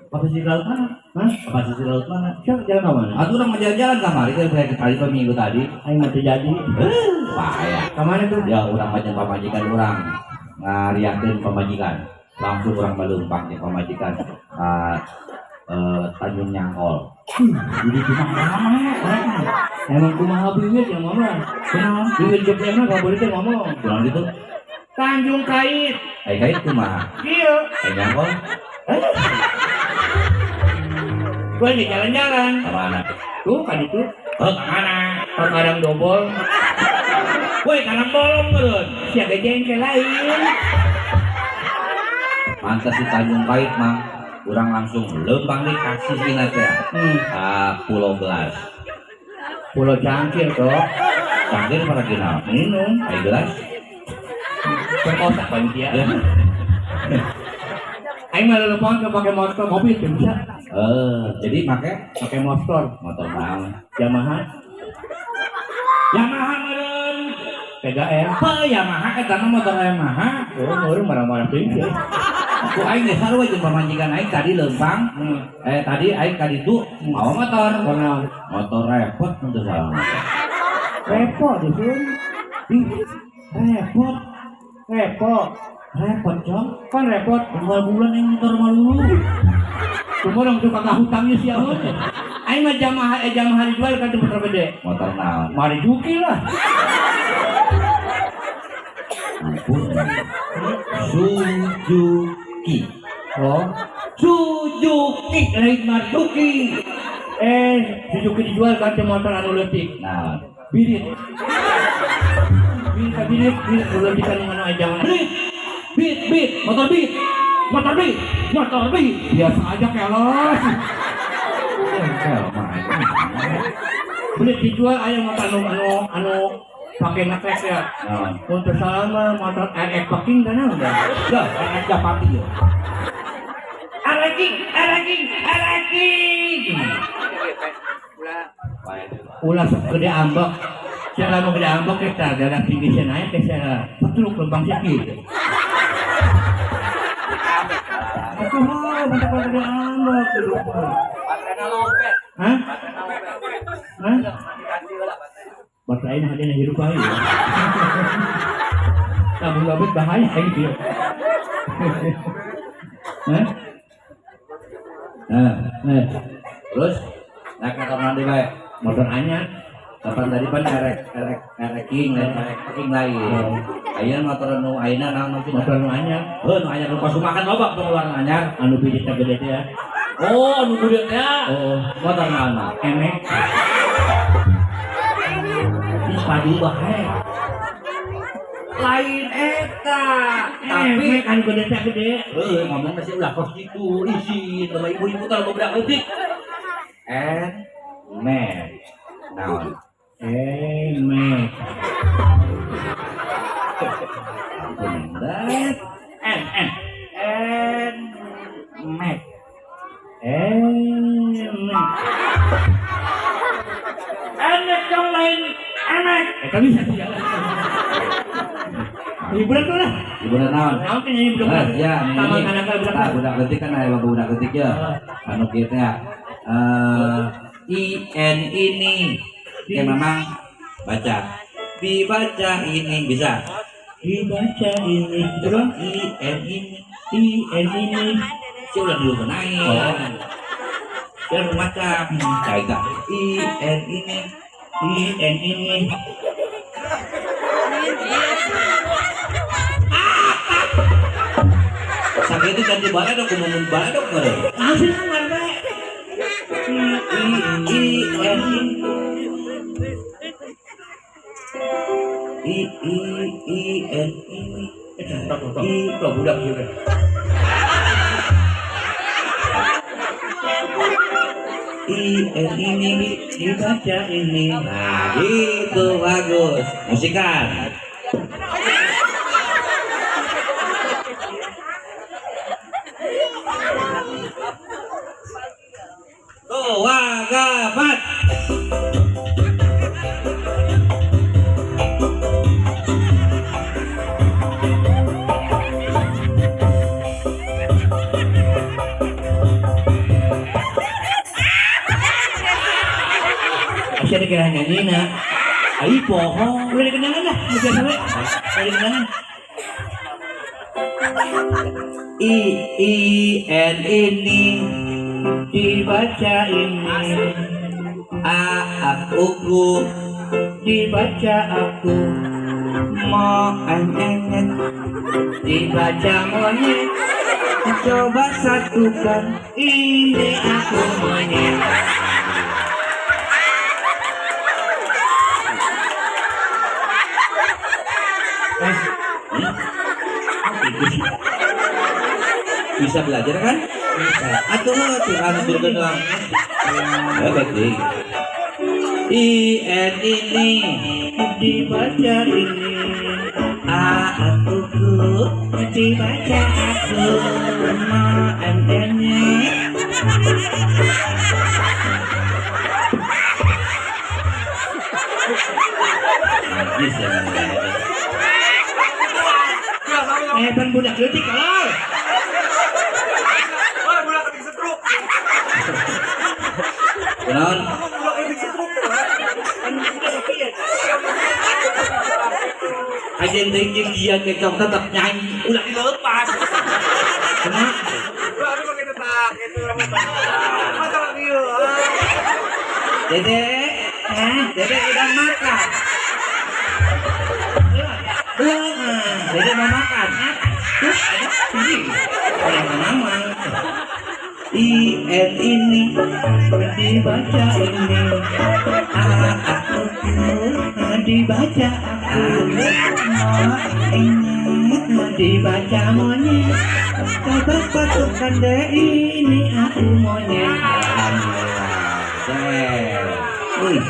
ke sisi laut mana? Hah? Ke sisi laut mana? Siapa jalan ke mana? Atuh urang mah jalan-jalan kamari kan saya tadi apa minggu tadi. Aing mah teu jadi. Bahaya. Ke mana tuh? Ya urang macam pamajikan urang ngariakeun pamajikan. Langsung urang baleumpang jeung pamajikan ka Tanjung Nyangkol. Jadi cuma lama orang Emang kumaha bingit ya mama? kunaon? Bingit Jogja mah gak boleh teh ngomong. Kurang gitu. Tanjung Kait. Ai kait kumaha? Iya. Ai nyangkol Gue lagi jalan-jalan. ka mana? Tuh kan itu. Oh, ka mana? Ke Karang Dobol. Woi, karang bolong meureun. Siapa jengkel lain. Mantas di Tanjung Kait mah. Urang langsung leumpang di kasih sina teh. Ka Pulau Gelas. Pulau Cangkir toh. Cangkir para kenal. Minum. Ai gelas. Perkosa panitia. Ya. Aing mah leumpang ke pakai motor mobil teu bisa. Jadi make Pakai motor motor naon? Yamaha Yamaha meureun. PGR. Heuh, Yamaha eta mah motor Yamaha. Oh, baru marah-marah teuing sih. Ku aing geus sarua jeung pamajikan aing tadi leumpang. Tadi aing ka ditu mawa motor. Karena Motor repot untuk salah motor. repot dusun. Ih, repot, Repot. repot cong. Kan repot. Unggal bulan aing motor malulu. Cuma orang tuh kakak hutangnya sih amun. Aing mah jamaah dijual kan tuh motor gede. Motor naon? Mari Juki lah. Ampun. Suzuki. Oh, Suzuki lain Marzuki. Eh, Suzuki dijual kan teh motor anu leutik. Nah, Birit. Birit ka birit, birit nu leutik anu anu ajangan. Beat, beat, beat, motor beat, motor beat, motor beat. Biasa aja kelos. Kel mah. Berit dijual aya motor anu anu anu pake ngetrek ya. Nah, Untuk salah mah motor RX Peking kan udah. dah, enak dah pati ya. RX King, RX King, RX King. Ulah sok gede ambek. Sia lamun gede ambek kita darah tinggi sia naik teh sia petruk lembang sia kieu. Atuh mah bentak gede ambek gitu. Hah? Hah? Baterai mah hadena hirup bae. Tabung gabut bahaya gitu. Hah? Nah, Eh, terus naik motor nanti bae. Motor anyar. Kapan tadi pan erek erek erek king lain erek king lain. Ayeuna motor nu ayeuna naon nu Motor nu anyar. Heuh, nu anyar nu pasumakan loba pengeluaran anyar. Anu biditna gede teh ya. Oh, nu gede teh. Oh, Motor naon mah? Emek. Ih, padu bae. Lain eta, tapi Emek anu gede teh gede. Heuh, ngomong masih ulah kos gitu, isin sama ibu-ibu kalau budak leutik. En men. Naon? Emek. Bener. N N. En mek. Emek. Emek yang lain emek. Eh, kan bisa sih ya. Hiburan tuh lah. Hiburan naon? Naon teh nyanyi budak Eh, ya, Taman nyanyi. kanak-kanak budak. Tah, budak leutik kan aya budak leutik ya. Anu kieu teh. Eh, I N ini. Ya memang baca. Dibaca ini bisa. Dibaca ini. Terus I N ini. I N ini. Si udah dulu naik. Oh. Dia harus baca. Kayak I N ini. I N ini. Sakit itu ganti baledog, kumun baledog meureun. Langsung keluar bae. I I N I I I N ini. Eh, tok tok tok budak ieu teh. I N ini. Dibaca ini. Nah, gitu bagus. Musikan. Tuh, wagabat. Asa dikira nyanyi na. Ai pohon. Udah dikenangan lah, udah biasa we. Udah dikenangan. I I N ini. Dibaca ini. A aku ku. Dibaca aku. Mo N N N. Dibaca monyet. Coba satukan. Ini aku monyet. Eh, Bisa belajar kan? Atuh mah tuh anu turun doang. Ya berarti. I N ini. Dibaca ini. A aku ku. Dibaca aku. Ma N N Najis ya namanya. Eh, pan budak leutik kalau. Wah, budak ketik setruk. Kunaon? Budak ketik setruk. Ajen teh jeung dia kecok tetep nyanyi, ulah dilepas. Kumaha? Wah, aku pakai tetak gitu rambut. Masa kieu. Dede, Dede udah makan. Belum. Dede mau makan. Terus ada sendiri. Orang mamang. I N ini Dibaca ini. A aku Dibaca aku. Ini Dibaca monyet. Coba pasukan deh. Ini aku monyet. Alhamdulillah. Wih,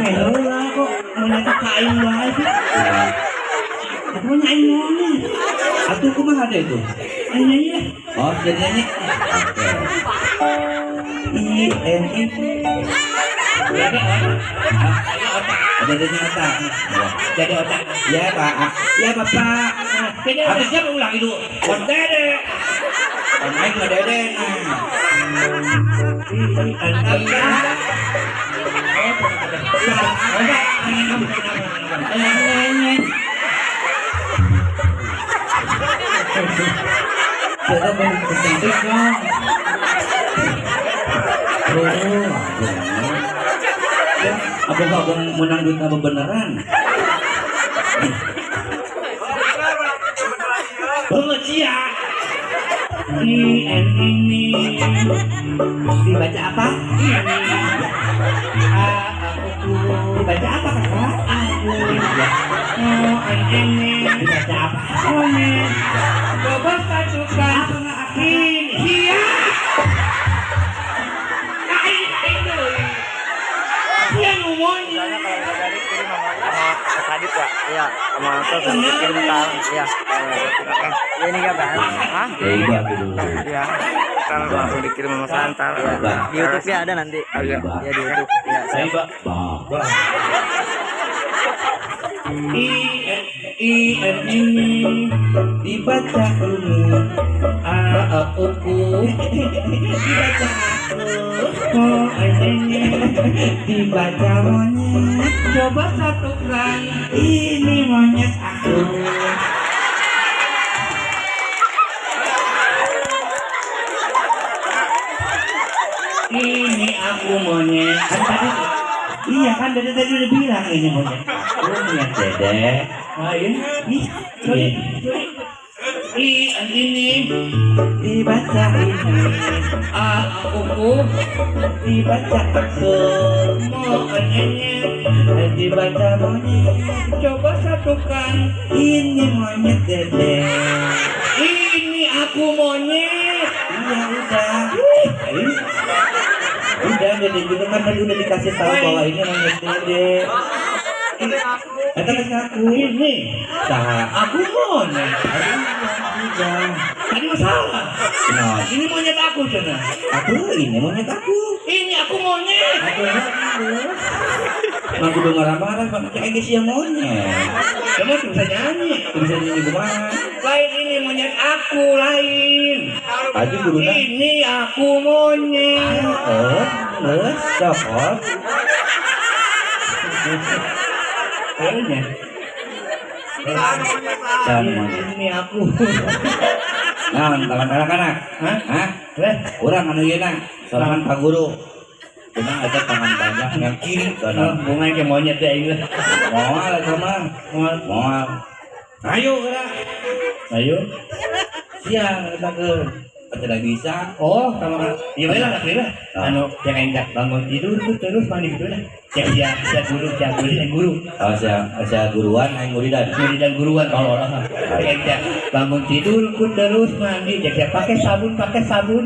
Eh, lah kok monyet ka aing wae sih. Aku mah aing monyet. Atuh kumaha deh itu? Aing nyanyi lah. Oh, jadi nyanyi. Oke. I N I. Jadi otak. Ada adanya otak. Ya. Jadi otak. Ya Pak. Ya Bapak. Jadi otak. Habisnya ulang itu. Kon dede. Kon aing mah dede nah. I N I. Coba bercantik dong. Oh, ya, apa abang menang duit apa beneran? Banget sia. I N ini. Dibaca apa? Ini. A aku. Dibaca apa kakak? Aku. O N ini. Dibaca apa? Monyet. Coba satukan. Ini sia. Aing aing deui. Sia nu monyet. Sama Sadit ya? Iya, sama terus kirim tar. Iya. Ya ini enggak bang? Hah? Ya iya gitu. Iya. Ntar langsung dikirim sama Santar. Iya. Di YouTube-nya ada nanti. Iya. Iya di YouTube. Iya. Saya Pak. I N I N ini. Dibaca ini. A A U U. Dibaca aku. O N ini. Dibaca monyet. Coba satukan. Ini monyet aku. Ini aku monyet. Kan tadi, iya kan dari tadi udah bilang ini monyet aku, monyet dede. Lain. Ih, iya. I N ini. Dibaca ini. A A U U. Dibaca aku. O N ini. Dibaca monyet. Coba satukan. Ini monyet dede. Ini aku monyet. Iya udah. Udah dede juga kan tadi udah dikasih tahu bahwa ini monyet dede. Eta geus ngaku. Ini Saha? aku monyet. Udah. Tadi masalah. Nah, Ini monyet aku cenah. aku ini monyet aku. Ini aku monyet. Aku Mang kudu marah-marah, Pak. Kayak geus sia monyet. Kamu tuh bisa nyanyi. Teu bisa nyanyi kumaha? Lain ini monyet aku lain. Tadi kuduna. Ini aku monyet. Eh, geus cokot. Kayaknya. Dan monyet. Ini aku. Naon tangan anak-anak? Hah? Hah? Eh, Urang anu ieu na, sorangan ka guru. Cuma ada tangan panjang yang kiri kanan. bunga kayak monyet deh ini. Moal eta mah. Moal. Moal. Ayo geura. Ayo. Siang eta keur. Tidak bisa. Oh, sama kan. Iya boleh lah, boleh lah. Anu, yang enggak bangun tidur tuh terus mandi gitu lah. Ya, ya, ya guru, ya guru, ya guru. Oh, saya guruan aing muridan. Guru dan guruan kalau orang. Ya, ya, bangun tidurku terus mandi, ya, ya pakai sabun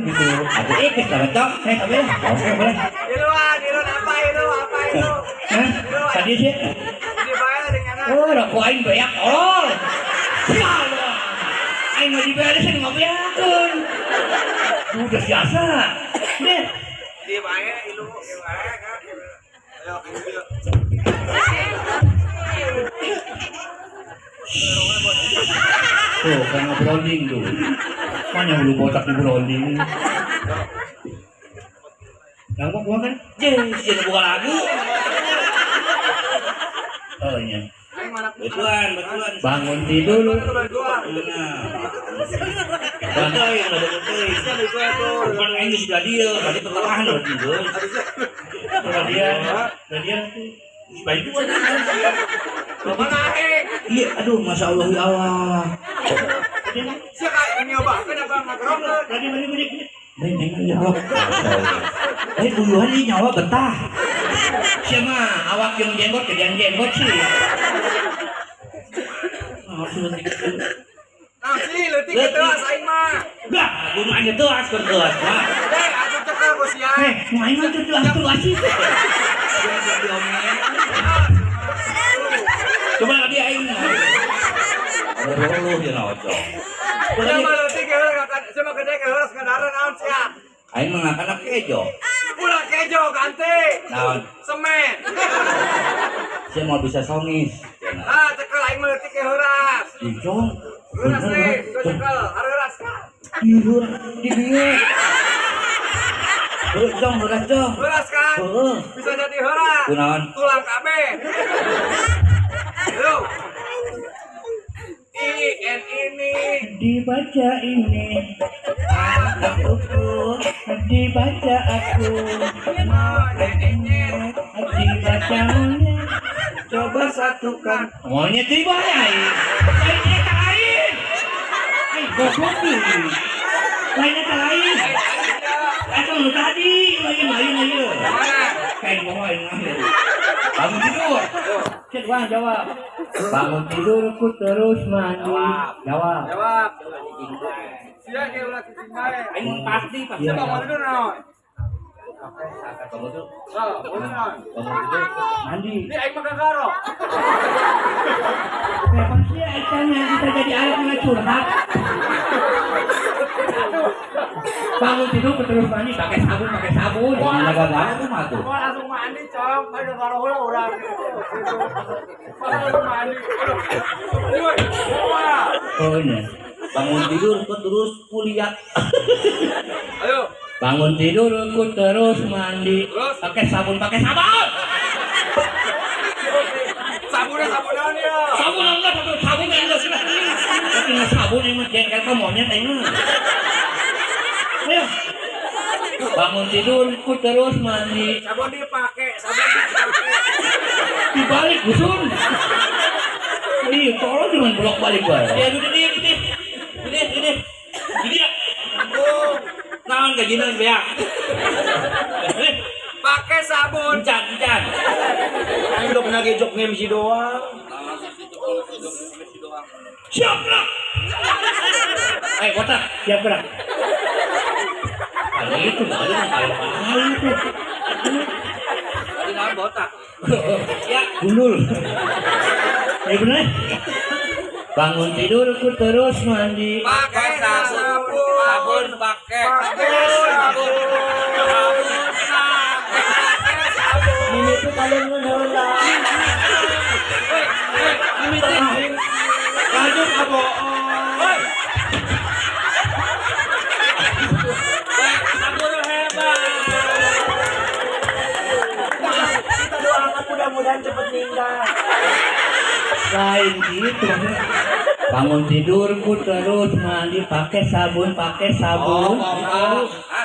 gitu. Aku ikut sama cok. Eh, boleh lah. Oke, boleh. Ilu, apa itu, apa itu? Hah? Tadi sih. Dibayar dengan Oh, rokok aing beak tolol. Sial. Aing mau dibayar sih ngopiakeun. Udah biasa. Deh. Dibayar, ilu, dibayar kan? Ayo, ayo. Tuh, kan ngobrolin tuh. Mana bulu botak di browning. Nah, gua kan? Je, sieun buka lagu. Oh iya. Betulan, betulan. Bangun tidur. Gua. Nah. Betul, betul. Bukan aing geus sudah dia, tadi pertengahan berarti geus. Dia, dia tuh. Baik juga. Mana eh? Iya, aduh, masya Allah ya Allah. Sia ka nyobakeun apa ngagerokkeun? Tadi mana gede? Lain aing nyawa. Eh duluan ieu nyawa betah. Siapa awak yang jenggot gedean jenggot sih. Nah, sih leutik teuas aing mah. Gah, gunung aja teuas keur teuas mah. Eh, atuh cekel ku sia. Eh, mau aing mah tuh tuh asih. Coba lagi aing. Aduh, ya ocong. Sia mah leutik heula ngakan, sia mah gede heula sakadaran naon sia. Aing mah ngakana kejo. Ulah kejo ganti. Naon? Semen. Sia mau bisa songis. Ah, cekel aing mah leutik heuras. Ijong. Heuras sih, gua cekel, heuras. Tidur di dieu. Heuh, jong, heuras jong. Heuras kan? Heeh. Bisa jadi heuras. Kunaon? Tulang kabeh. Yo. I N ini. Dibaca ini, aku dibaca aku, Monyet. dibaca monyet. Coba satukan. Monyet tiba ya. Lain eta lain. Ai goblok nih. Lain eta lain. Eta nu tadi lain lain lain. Mana? Kayak mau aing mah. Bangun tidur. Cek wah jawab. Bangun tidurku terus mandi. Jawab. Jawab. Sia ge ulah cicing bae. Aing pasti pasti. Sia bangun tidur naon? Bangun tidur. Oh, bangun naon? Bangun tidur. Mandi. Ini aing mah gagaro. Memang sih etanya kita jadi alat mulai curhat. Bangun tidur terus mandi pakai sabun, pakai sabun. Mana gagaro tuh mah tuh. Gua langsung mandi, Cong. Aduh, garo heula urang. Gua langsung mandi. Aduh. Woi. Wah. Oh iya. Bangun tidur kok terus kuliah. Ayo. Bangun tidur ku terus mandi. Terus? Pakai sabun, pakai sabun. Sabunnya sabun naon ya? Sabun enggak, sabun sabun enggak sih. Tapi nggak sabun ini mah jengkel ka monyet aing mah. Ayo. Bangun tidur ku terus mandi. Sabun dipakai, sabun dipakai. Dibalik dusun. Iya, tolong jangan bolak-balik bae. Ya udah deh, udah. Udah, udah. Jadi ya. Naon gajina beak. Pakai sabun. Encan, encan. Aing udah pernah gejok MC doang. Siap gerak. Eh, botak, siap gerak. Kalau itu baru kalau itu. Tadi naon botak. Ya, Gundul. Ya bener. Bangun tidurku terus mandi. Pakai sabun. sabun pakai. Pakai sabun. Pakai sabun. Mimi itu kalian ngeheula. Lanjut abo. Woi. Sabun hebat. Kita doakan mudah-mudahan cepet meninggal. Lain gitu. Bangun tidurku terus mandi pakai sabun, pakai sabun. Ah,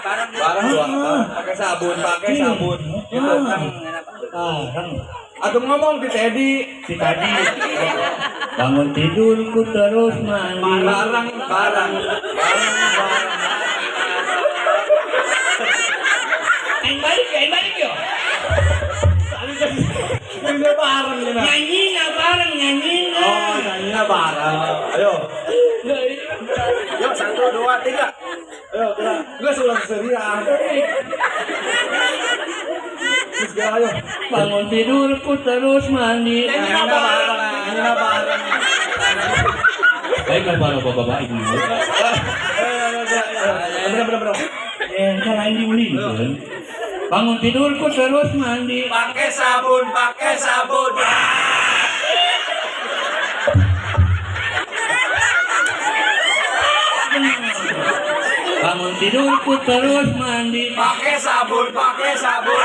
bareng. Barang doang, barang. Pakai sabun, pakai sabun. Gitu. Bareng. Atau ngomong di Teddy. Si tadi. Bangun tidurku terus mandi. Barang, barang, barang, barang. Aing balik ya, aing balik yo. Ini bareng ya. Nyanyi nggak bareng, nyanyi nggak. Oh, nyanyinya bareng. Ayo. Yuk, 1, 2, 3. Ayo, gerak. Gue seulang keserian. Terus gerak, ayo. Bangun tidurku terus mandi. Nyanyinya bareng, nyanyinya bareng. Baiklah para bapak-bapak ibu. Bener, bener, bener. Eh, kan lain diuli. Bangun tidurku terus mandi. Pakai sabun, pakai sabun. Bangun tidurku terus mandi. Pakai sabun, pakai sabun.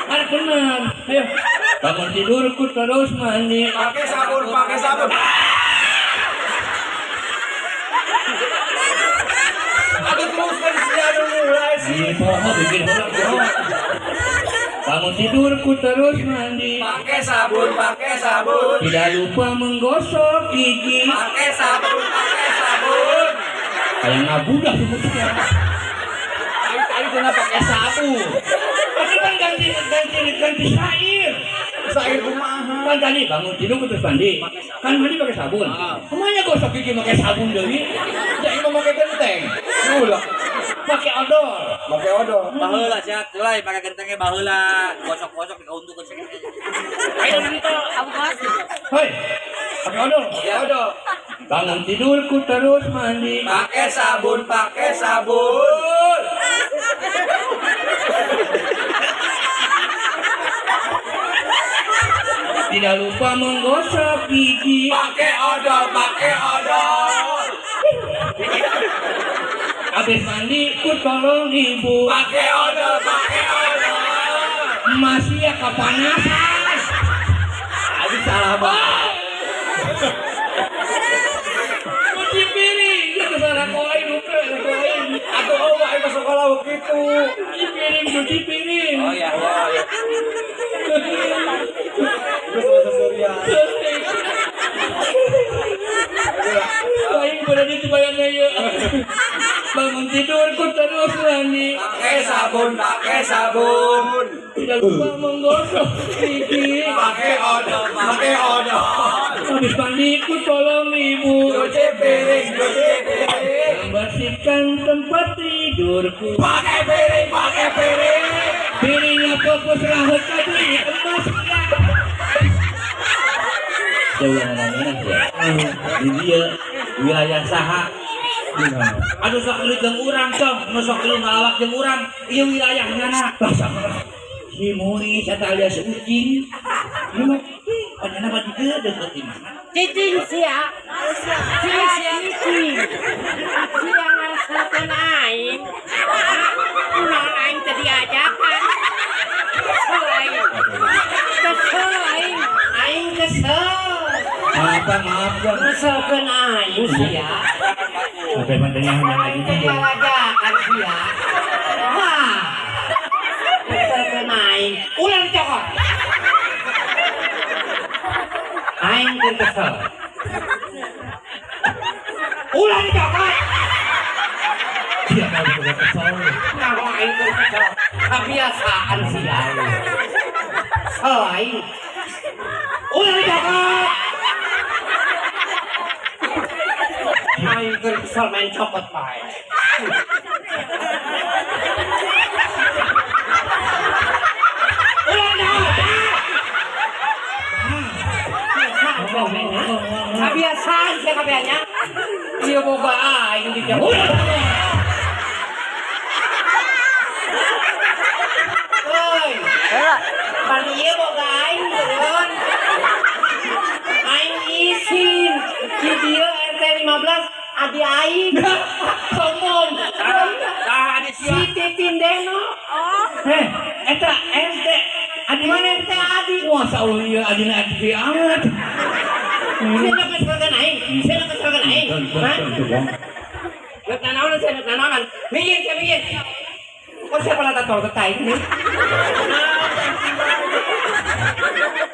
Ada benar. Ayo. Bangun tidurku terus mandi. Pakai sabun, pakai sabun. Aduh terus kan sih, aduh mulai sih. Ini pohon bikin orang. Bangun Bangun tidurku terus mandi. Pakai sabun, pakai sabun. Tidak lupa menggosok gigi. Pakai sabun, pakai sabun. Kayak ngabudah sebetulnya. Tadi tadi kena pakai sabun. Tapi kan ganti ganti ganti syair. Syair kumaha? Kan tadi bangun tidur terus mandi. Kan mandi pakai sabun. Kemana gosok gigi pakai sabun deui? Ya ini mau pakai genteng. Ulah. Pakai odol. Pakai odol. Baheula sia kulai pakai gentengnya baheula, gosok-gosok dikauntukeun sih. Ayo nento. Hei, pakai odol. Pakai odol. Bangun tidurku terus mandi. Pakai sabun, pakai sabun. Tidak lupa menggosok gigi. Pakai odol, pakai odol. Habis mandi ku tolong ibu. Pakai odol, pakai odol. Masih ya kepanasan. Aduh salah banget. Cuci piring, itu salah koin, bukan koin. Atau oh, ayo masuk sekolah begitu. Cuci piring, cuci piring. Oh ya, oh ya. Terus bahasa Surya. Aing berada di bayarnya ya. Bangun tidurku terus mandi. Pakai sabun, pakai sabun. Tidak lupa menggosok gigi. Pakai odol, pakai odol. Habis mandi ku tolong ibu. Cuci piring, cuci piring. Membersihkan tempat tidurku. Pakai piring, pakai piring. Piringnya fokus rahut kabeli emas. Jauh yang ya. Di dia wilayah saha. Aduh sok lu jeung urang cong, nu sok lu ngalawak jeung urang, ieu wilayahnya na. Lah sama si Muis atau alias Ucing. Ini mah Panjana mah di dieu deukeut di mana? Cicing sia. Sia cicing. Sia ngarasakeun aing. Kunaon aing teu diajakan. Kesel aing. Kesel aing. Aing kesel. Maaf, maaf, Bang. Ngeselkeun aing sia. Sampai mantannya hanya lagi. Teu diajakan sia. Wah. Ngeselkeun aing. Ulah dicokot. Aing keur kesel. Ulah dicokot. Dia mau juga kesel. Nah, aing keur kesel. Kebiasaan sia. Kesel aing. Ulah dicokot. Aing keur kesel main copot bae. Ulah dicokot. Kebiasaan sia kabehannya. Ieu boga aing dicokot. Woi, pan ieu boga aing turun. Aing isin di dieu RT 15 adi aing. Sombong. Saha adi Si sia? Titin Deno. Eh, eta ente adi Mana ente adi? Wah, saul ieu adina adi amat. Sia nak keselkeun aing. Sia nak keselkeun aing. Hah? Rek nanaonan sia rek nanaonan. Minggir sia minggir. Kok siapa lata tol ke aing nih?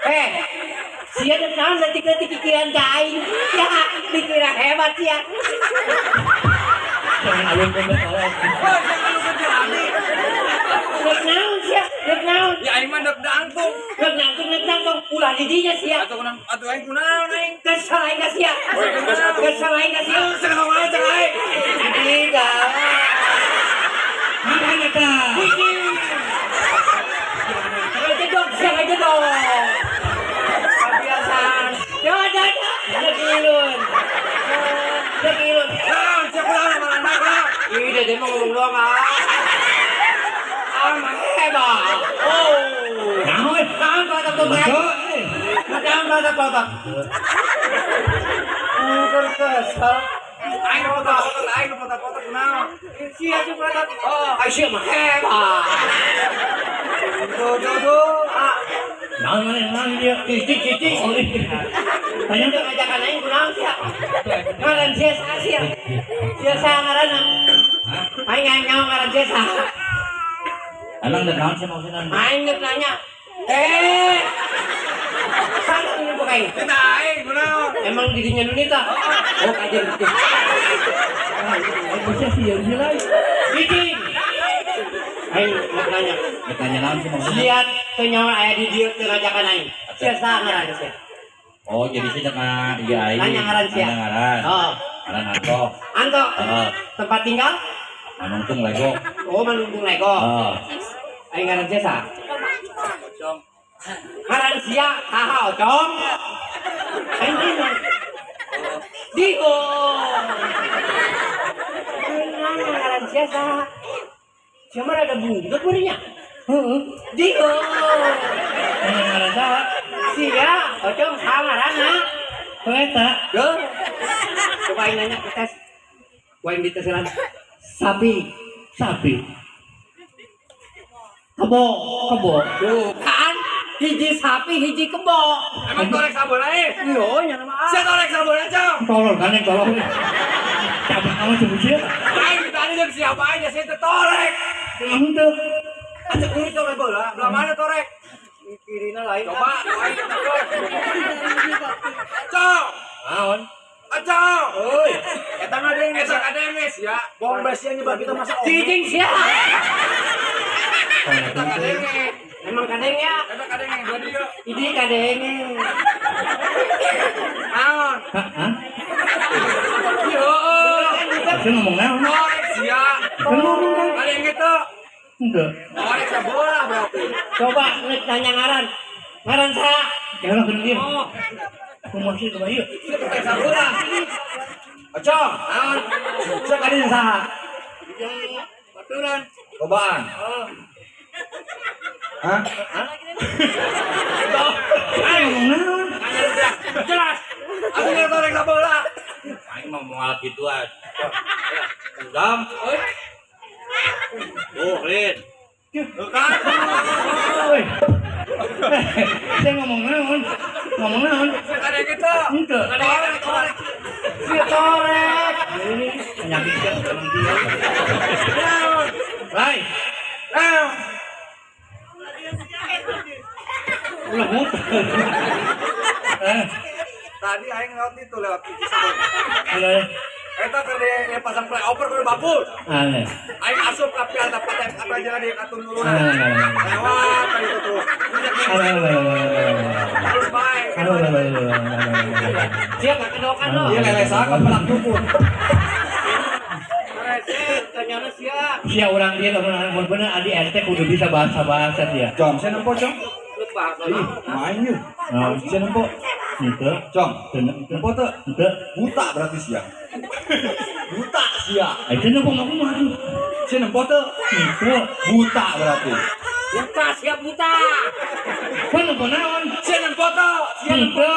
Eh, sia rek naon leutik-leutik kikiran ka aing. Ya, dikira hebat sia. Jangan alun tolong. Rek naon sia? Rek naon? Ya aing mah dek dangtung. Rek nangtung, rek nangtung. Ulah di dinya sia. Atuh kunaon atuh aing kunaon aing. Kesel aing ka sia. Kesel aing ka sia. Seneng ngomong aja aing. Tiga. Makan eta. Aja dong, siap aja dong. Kebiasaan. Ya, ada, ada. Dek ilun. Dek ilun. Naon sia kunaon malah naon. Ih, dia mau ngomong doang ah. Ah, mah hebat. Oh. Naon? Naon kalau tak Betul. Naon kalau tak tak. Bukan kesel. Aing nu foto-foto, aing nu foto-foto kunaon. Sia cuma tak. Oh. Aisyah mah hebat. Duh duh duh. Ah, Naon mana naon dia? cicing cicing. Oh, iya. Tanya udah ngajakan aing kunaon sia. Ngaran sia saha sia? Sia saha ngaranna? Aing aing nyaho ngaran sia saha. Emang udah naon sih maksudnya? Aing geus nanya. Eh. Salah ini bukan aing. Kita aing kunaon? Emang dirinya Nunita? Oh, kajian gitu. Bisa sih ya bisa lain. Bikin. Aing mau nanya. Udah tanya naon sih maksudnya? Lihat teu nyawa aya di dieu teu ngajakan aing. Sia saha ngaran sia? Oh, jadi sih dengan iya aing. Nanya ngaran sia. Nanya ngaran. Oh, Ngaran Anto. Anto. Heeh. Tempat tinggal? Manungtung Lego. Oh, Manungtung Lego. Heeh. Aing ngaran sia saha? Ngaran sia saha Ocong? Aing teh Digo. Aing nanya ngaran sia saha? Sia mah rada bungkuk beureunnya. Heeh. Digo. Nanya ngaran saha? Sia, Ocong saha ngaranna? Kok eta? Duh. Coba aing nanya ke tes. Gua yang diteselan. Sapi, Sapi. kebo. Kebo. Tuh kan, hiji sapi, hiji kebo. Emang torek sabun aing. Yo, nya nama. Sia torek sabun aja. Tolol kan yang tolol. Cabang kamu sebut sih. Aing ditanya jeung siapa aja sia teh torek. Emang henteu. Acek kuring torek bola, belah mana torek? Kirina lain. Coba aing torek. Cong. Naon? Acong. Oi, Eta ngadenge, eta kadenge sia. Bohong basi yang nyebar kita masa om. cicing sia. Eta kadenge. Emang kadeng ya? Eta kadenge dua dia. Ini kadeng. Naon? Hah? Yo. Saya ngomong naon? Torek sia. Kan ngomong kan? Kadenge teu. Henteu. Torek sabola berarti. Coba nek nanya ngaran. Ngaran saha? Jangan lah dia. Oh, Kumaha sih coba ieu? sia torek sabola. Ocong, Naon? sia kadin saha? Baturan. Cobaan. Hah? Ah, ngomong naon? Jelas. Aku nggak torek sabola. Aing mau moal gituan. Dam. Tuh, Lin. Tuh kan? Woi. Saya ngomong naon? Ngomong naon? Sia kadenge teu. Henteu. Torek, torek. Si torek. Ini penyakit sih emang dia. Naon? Lai, Naon? ulah muter. Eh, Tadi aing lewat itu lewat itu sabun. ulah. Eta keur dia pasang flyover kudu bapul. Aneh. Aing asup ka pian tempat apa jalan di katung nurunan. Aneh. Lewat ka itu terus. Aneh. Terus bae. Sia gak kedokan lo. Iya lelesan kan pelak cukur. Ternyata sia. Sia orang dia lamun bener adi RT kudu bisa bahasa-bahasa dia. Cong, saya nempo, Cong. Lu bahasa Ih, main yuk. Naon? Saya nempo. Henteu. Cong, Henteu. nempo teu. Henteu. Buta berarti sia. Buta sia. Ai teu nempo mah kumaha tuh? Sia nempo teu. Henteu. Buta berarti. Buta sia buta. Kok nempo naon? Sia nempo teu. Henteu.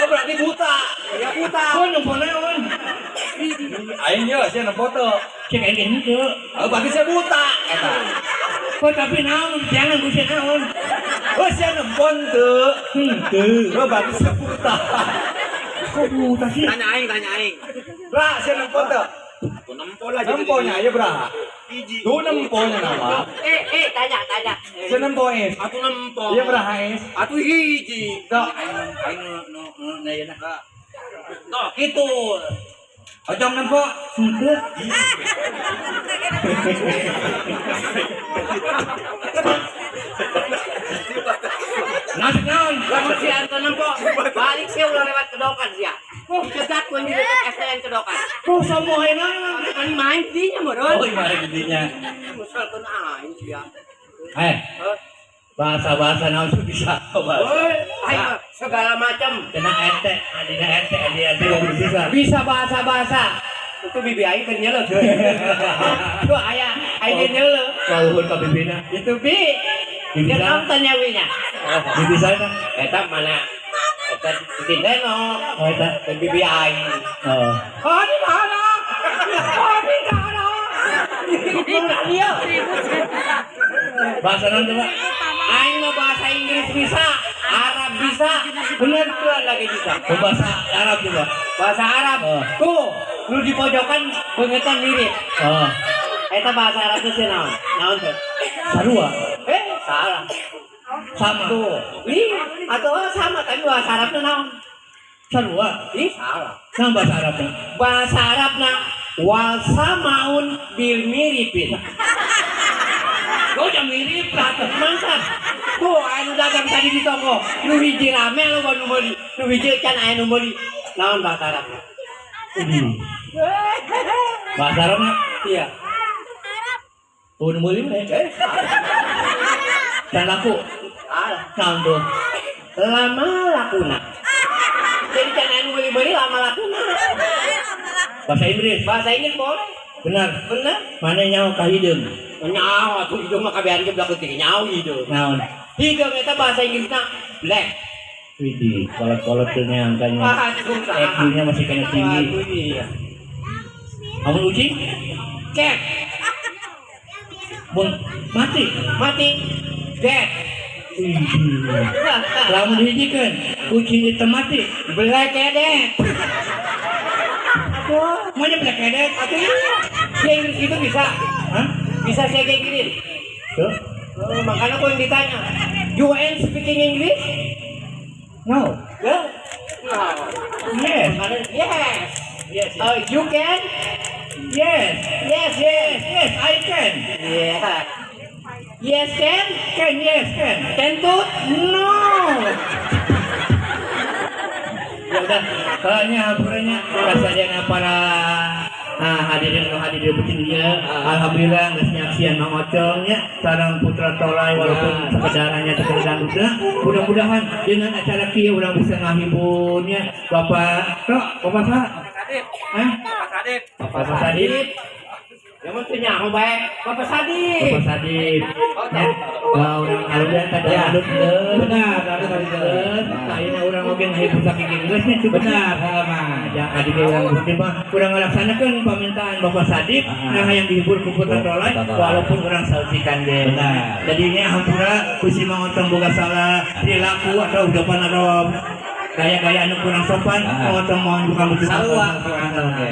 Oh berarti buta. Ya buta. Kok nempo naon? Aing ye sia nempo teu. Cek aing henteu. Oh berarti sia buta eta. Kok tapi naon? Jangan ku sia naon. Oh sia nempo teu. Henteu. Oh berarti sia buta. Kok buta sih? Tanya aing, tanya aing. Bra, sia nempo teu. Tuh nempo lah Nemponya ieu bra. Hiji. Tuh nemponya nama. Eh, eh, tanya, tanya. Sia nempo es. Atuh nempo. Iya bra es. Atuh hiji. Tuh. Aing aing nu nu nu na Tuh, gitu. Ocong nempo. Henteu. Nasib naon? Lamun si Anton nempo, balik sia ulah lewat kedokan sia. Cegat ku di dekat SDN kedokan. Kok semua naon? Kan main dinya meureun. Oh, gimana jadinya? Misalkan aing sia. Eh, Hah? bahasa-bahasa naon tuh bisa bahasa. Woi, aing mah segala macam. Kena RT, adina RT, adi RT kudu bisa. Bisa bahasa-bahasa. Itu bibi aing keur nyeleuh. Tuh aya aing keur nyeleuh. Kaluhur ka bibina. Itu bi. Bibi Dia saha? nonton ya nya. Bibi saha eta? Eta mana? Eta di Leno. Oh eta. Ke bibi aing. Oh. Oh di mana? Oh di mana? Dia. Bahasa naon coba? Aing mah bahasa Inggris bisa, Arab bisa, bener tuh lagi bisa. Oh, bahasa Arab coba. Bahasa Arab. Oh. Tuh, lu di pojokan pengetan mirip. Oh. Eta bahasa Arabnya sih naon? Naon tuh? Sarua. Eh, salah. Sama. Tuh. Ih, atau sama tapi bahasa Arabnya naon? Sarua. Ih, salah. Sama bahasa Arabnya. Bahasa Arabna wal samaun bil miripin. Kau udah mirip lah. Mantap. Tuh, anu dagang tadi di toko. Nu hiji rame lu baru meuli. Nu hiji can aya nu meuli. Naon bahasa Arabna? Bahasa Arabnya. Iya. Oh, nu meuli mah. Eh, Dan laku. salah. Naon tuh? Lama lakuna. Jadi can aya nu meuli-meuli lama lakuna. Bahasa Inggris. Bahasa Inggris boleh. Benar. Bener. Mana nyawa ka hideung? Nyawa tuh hidung mah kabehan ge belakang tiga nyawa hidung. Naon? Hidung eta bahasa Inggrisna black. Widih, kolot-kolot tuh nya angkanya. Ah, susah. EQ-nya masih kena tinggi. Aduh, iya. Amun ucing, Cat, mun mati. mati. Dead. Widih. Lamun dihijikeun, kucing itu mati. Black dead. Aduh, Mana black headed? atuh iya. Dia Inggris gitu bisa. Hah? Bisa saya kayak gini. Tuh. Oh, makanya aku yang ditanya. You and speaking English? No. Ya? No. Yes. Makanya, yes. Yes. You can? Yes. Yes, yes. Yes, I can. Yeah. Yes, can? Can, yes, can. Can too? No. Ya udah, soalnya hampurnya rasanya para hadirin nu hadirin penting ya. Alhamdulillah geus nyaksian Mang Ocong nya sareng Putra Tolai walaupun sekedarnya sekedar dangdutna. Mudah-mudahan dengan acara kieu urang bisa ngahiburnya Bapak Tok, Bapak saha? Hah? Bapak Sadip. Bapak Sadip. Yang penting nyaho bae. Bapak Sadip. Bapak Sadip. Ya, wah, urang alhamdulillah tadi dangdut geus. Benar, dangdut tadi geus. Geus. Ayeuna urang oge ngahibur saking geus nya cukup. Benar, mah. Ya, adik urang Gusti mah urang ngalaksanakeun permintaan Bapak Sadip Ah. nah yang dihibur ku Putra Tolai Putra Tolai. walaupun urang saeusikan ge. Benar. Jadinya hampura ku si Mang Otong boga salah perilaku atau ucapan atau gaya-gaya anu kurang sopan, Ah. Mang Otong mohon bukan Sarua. Oke.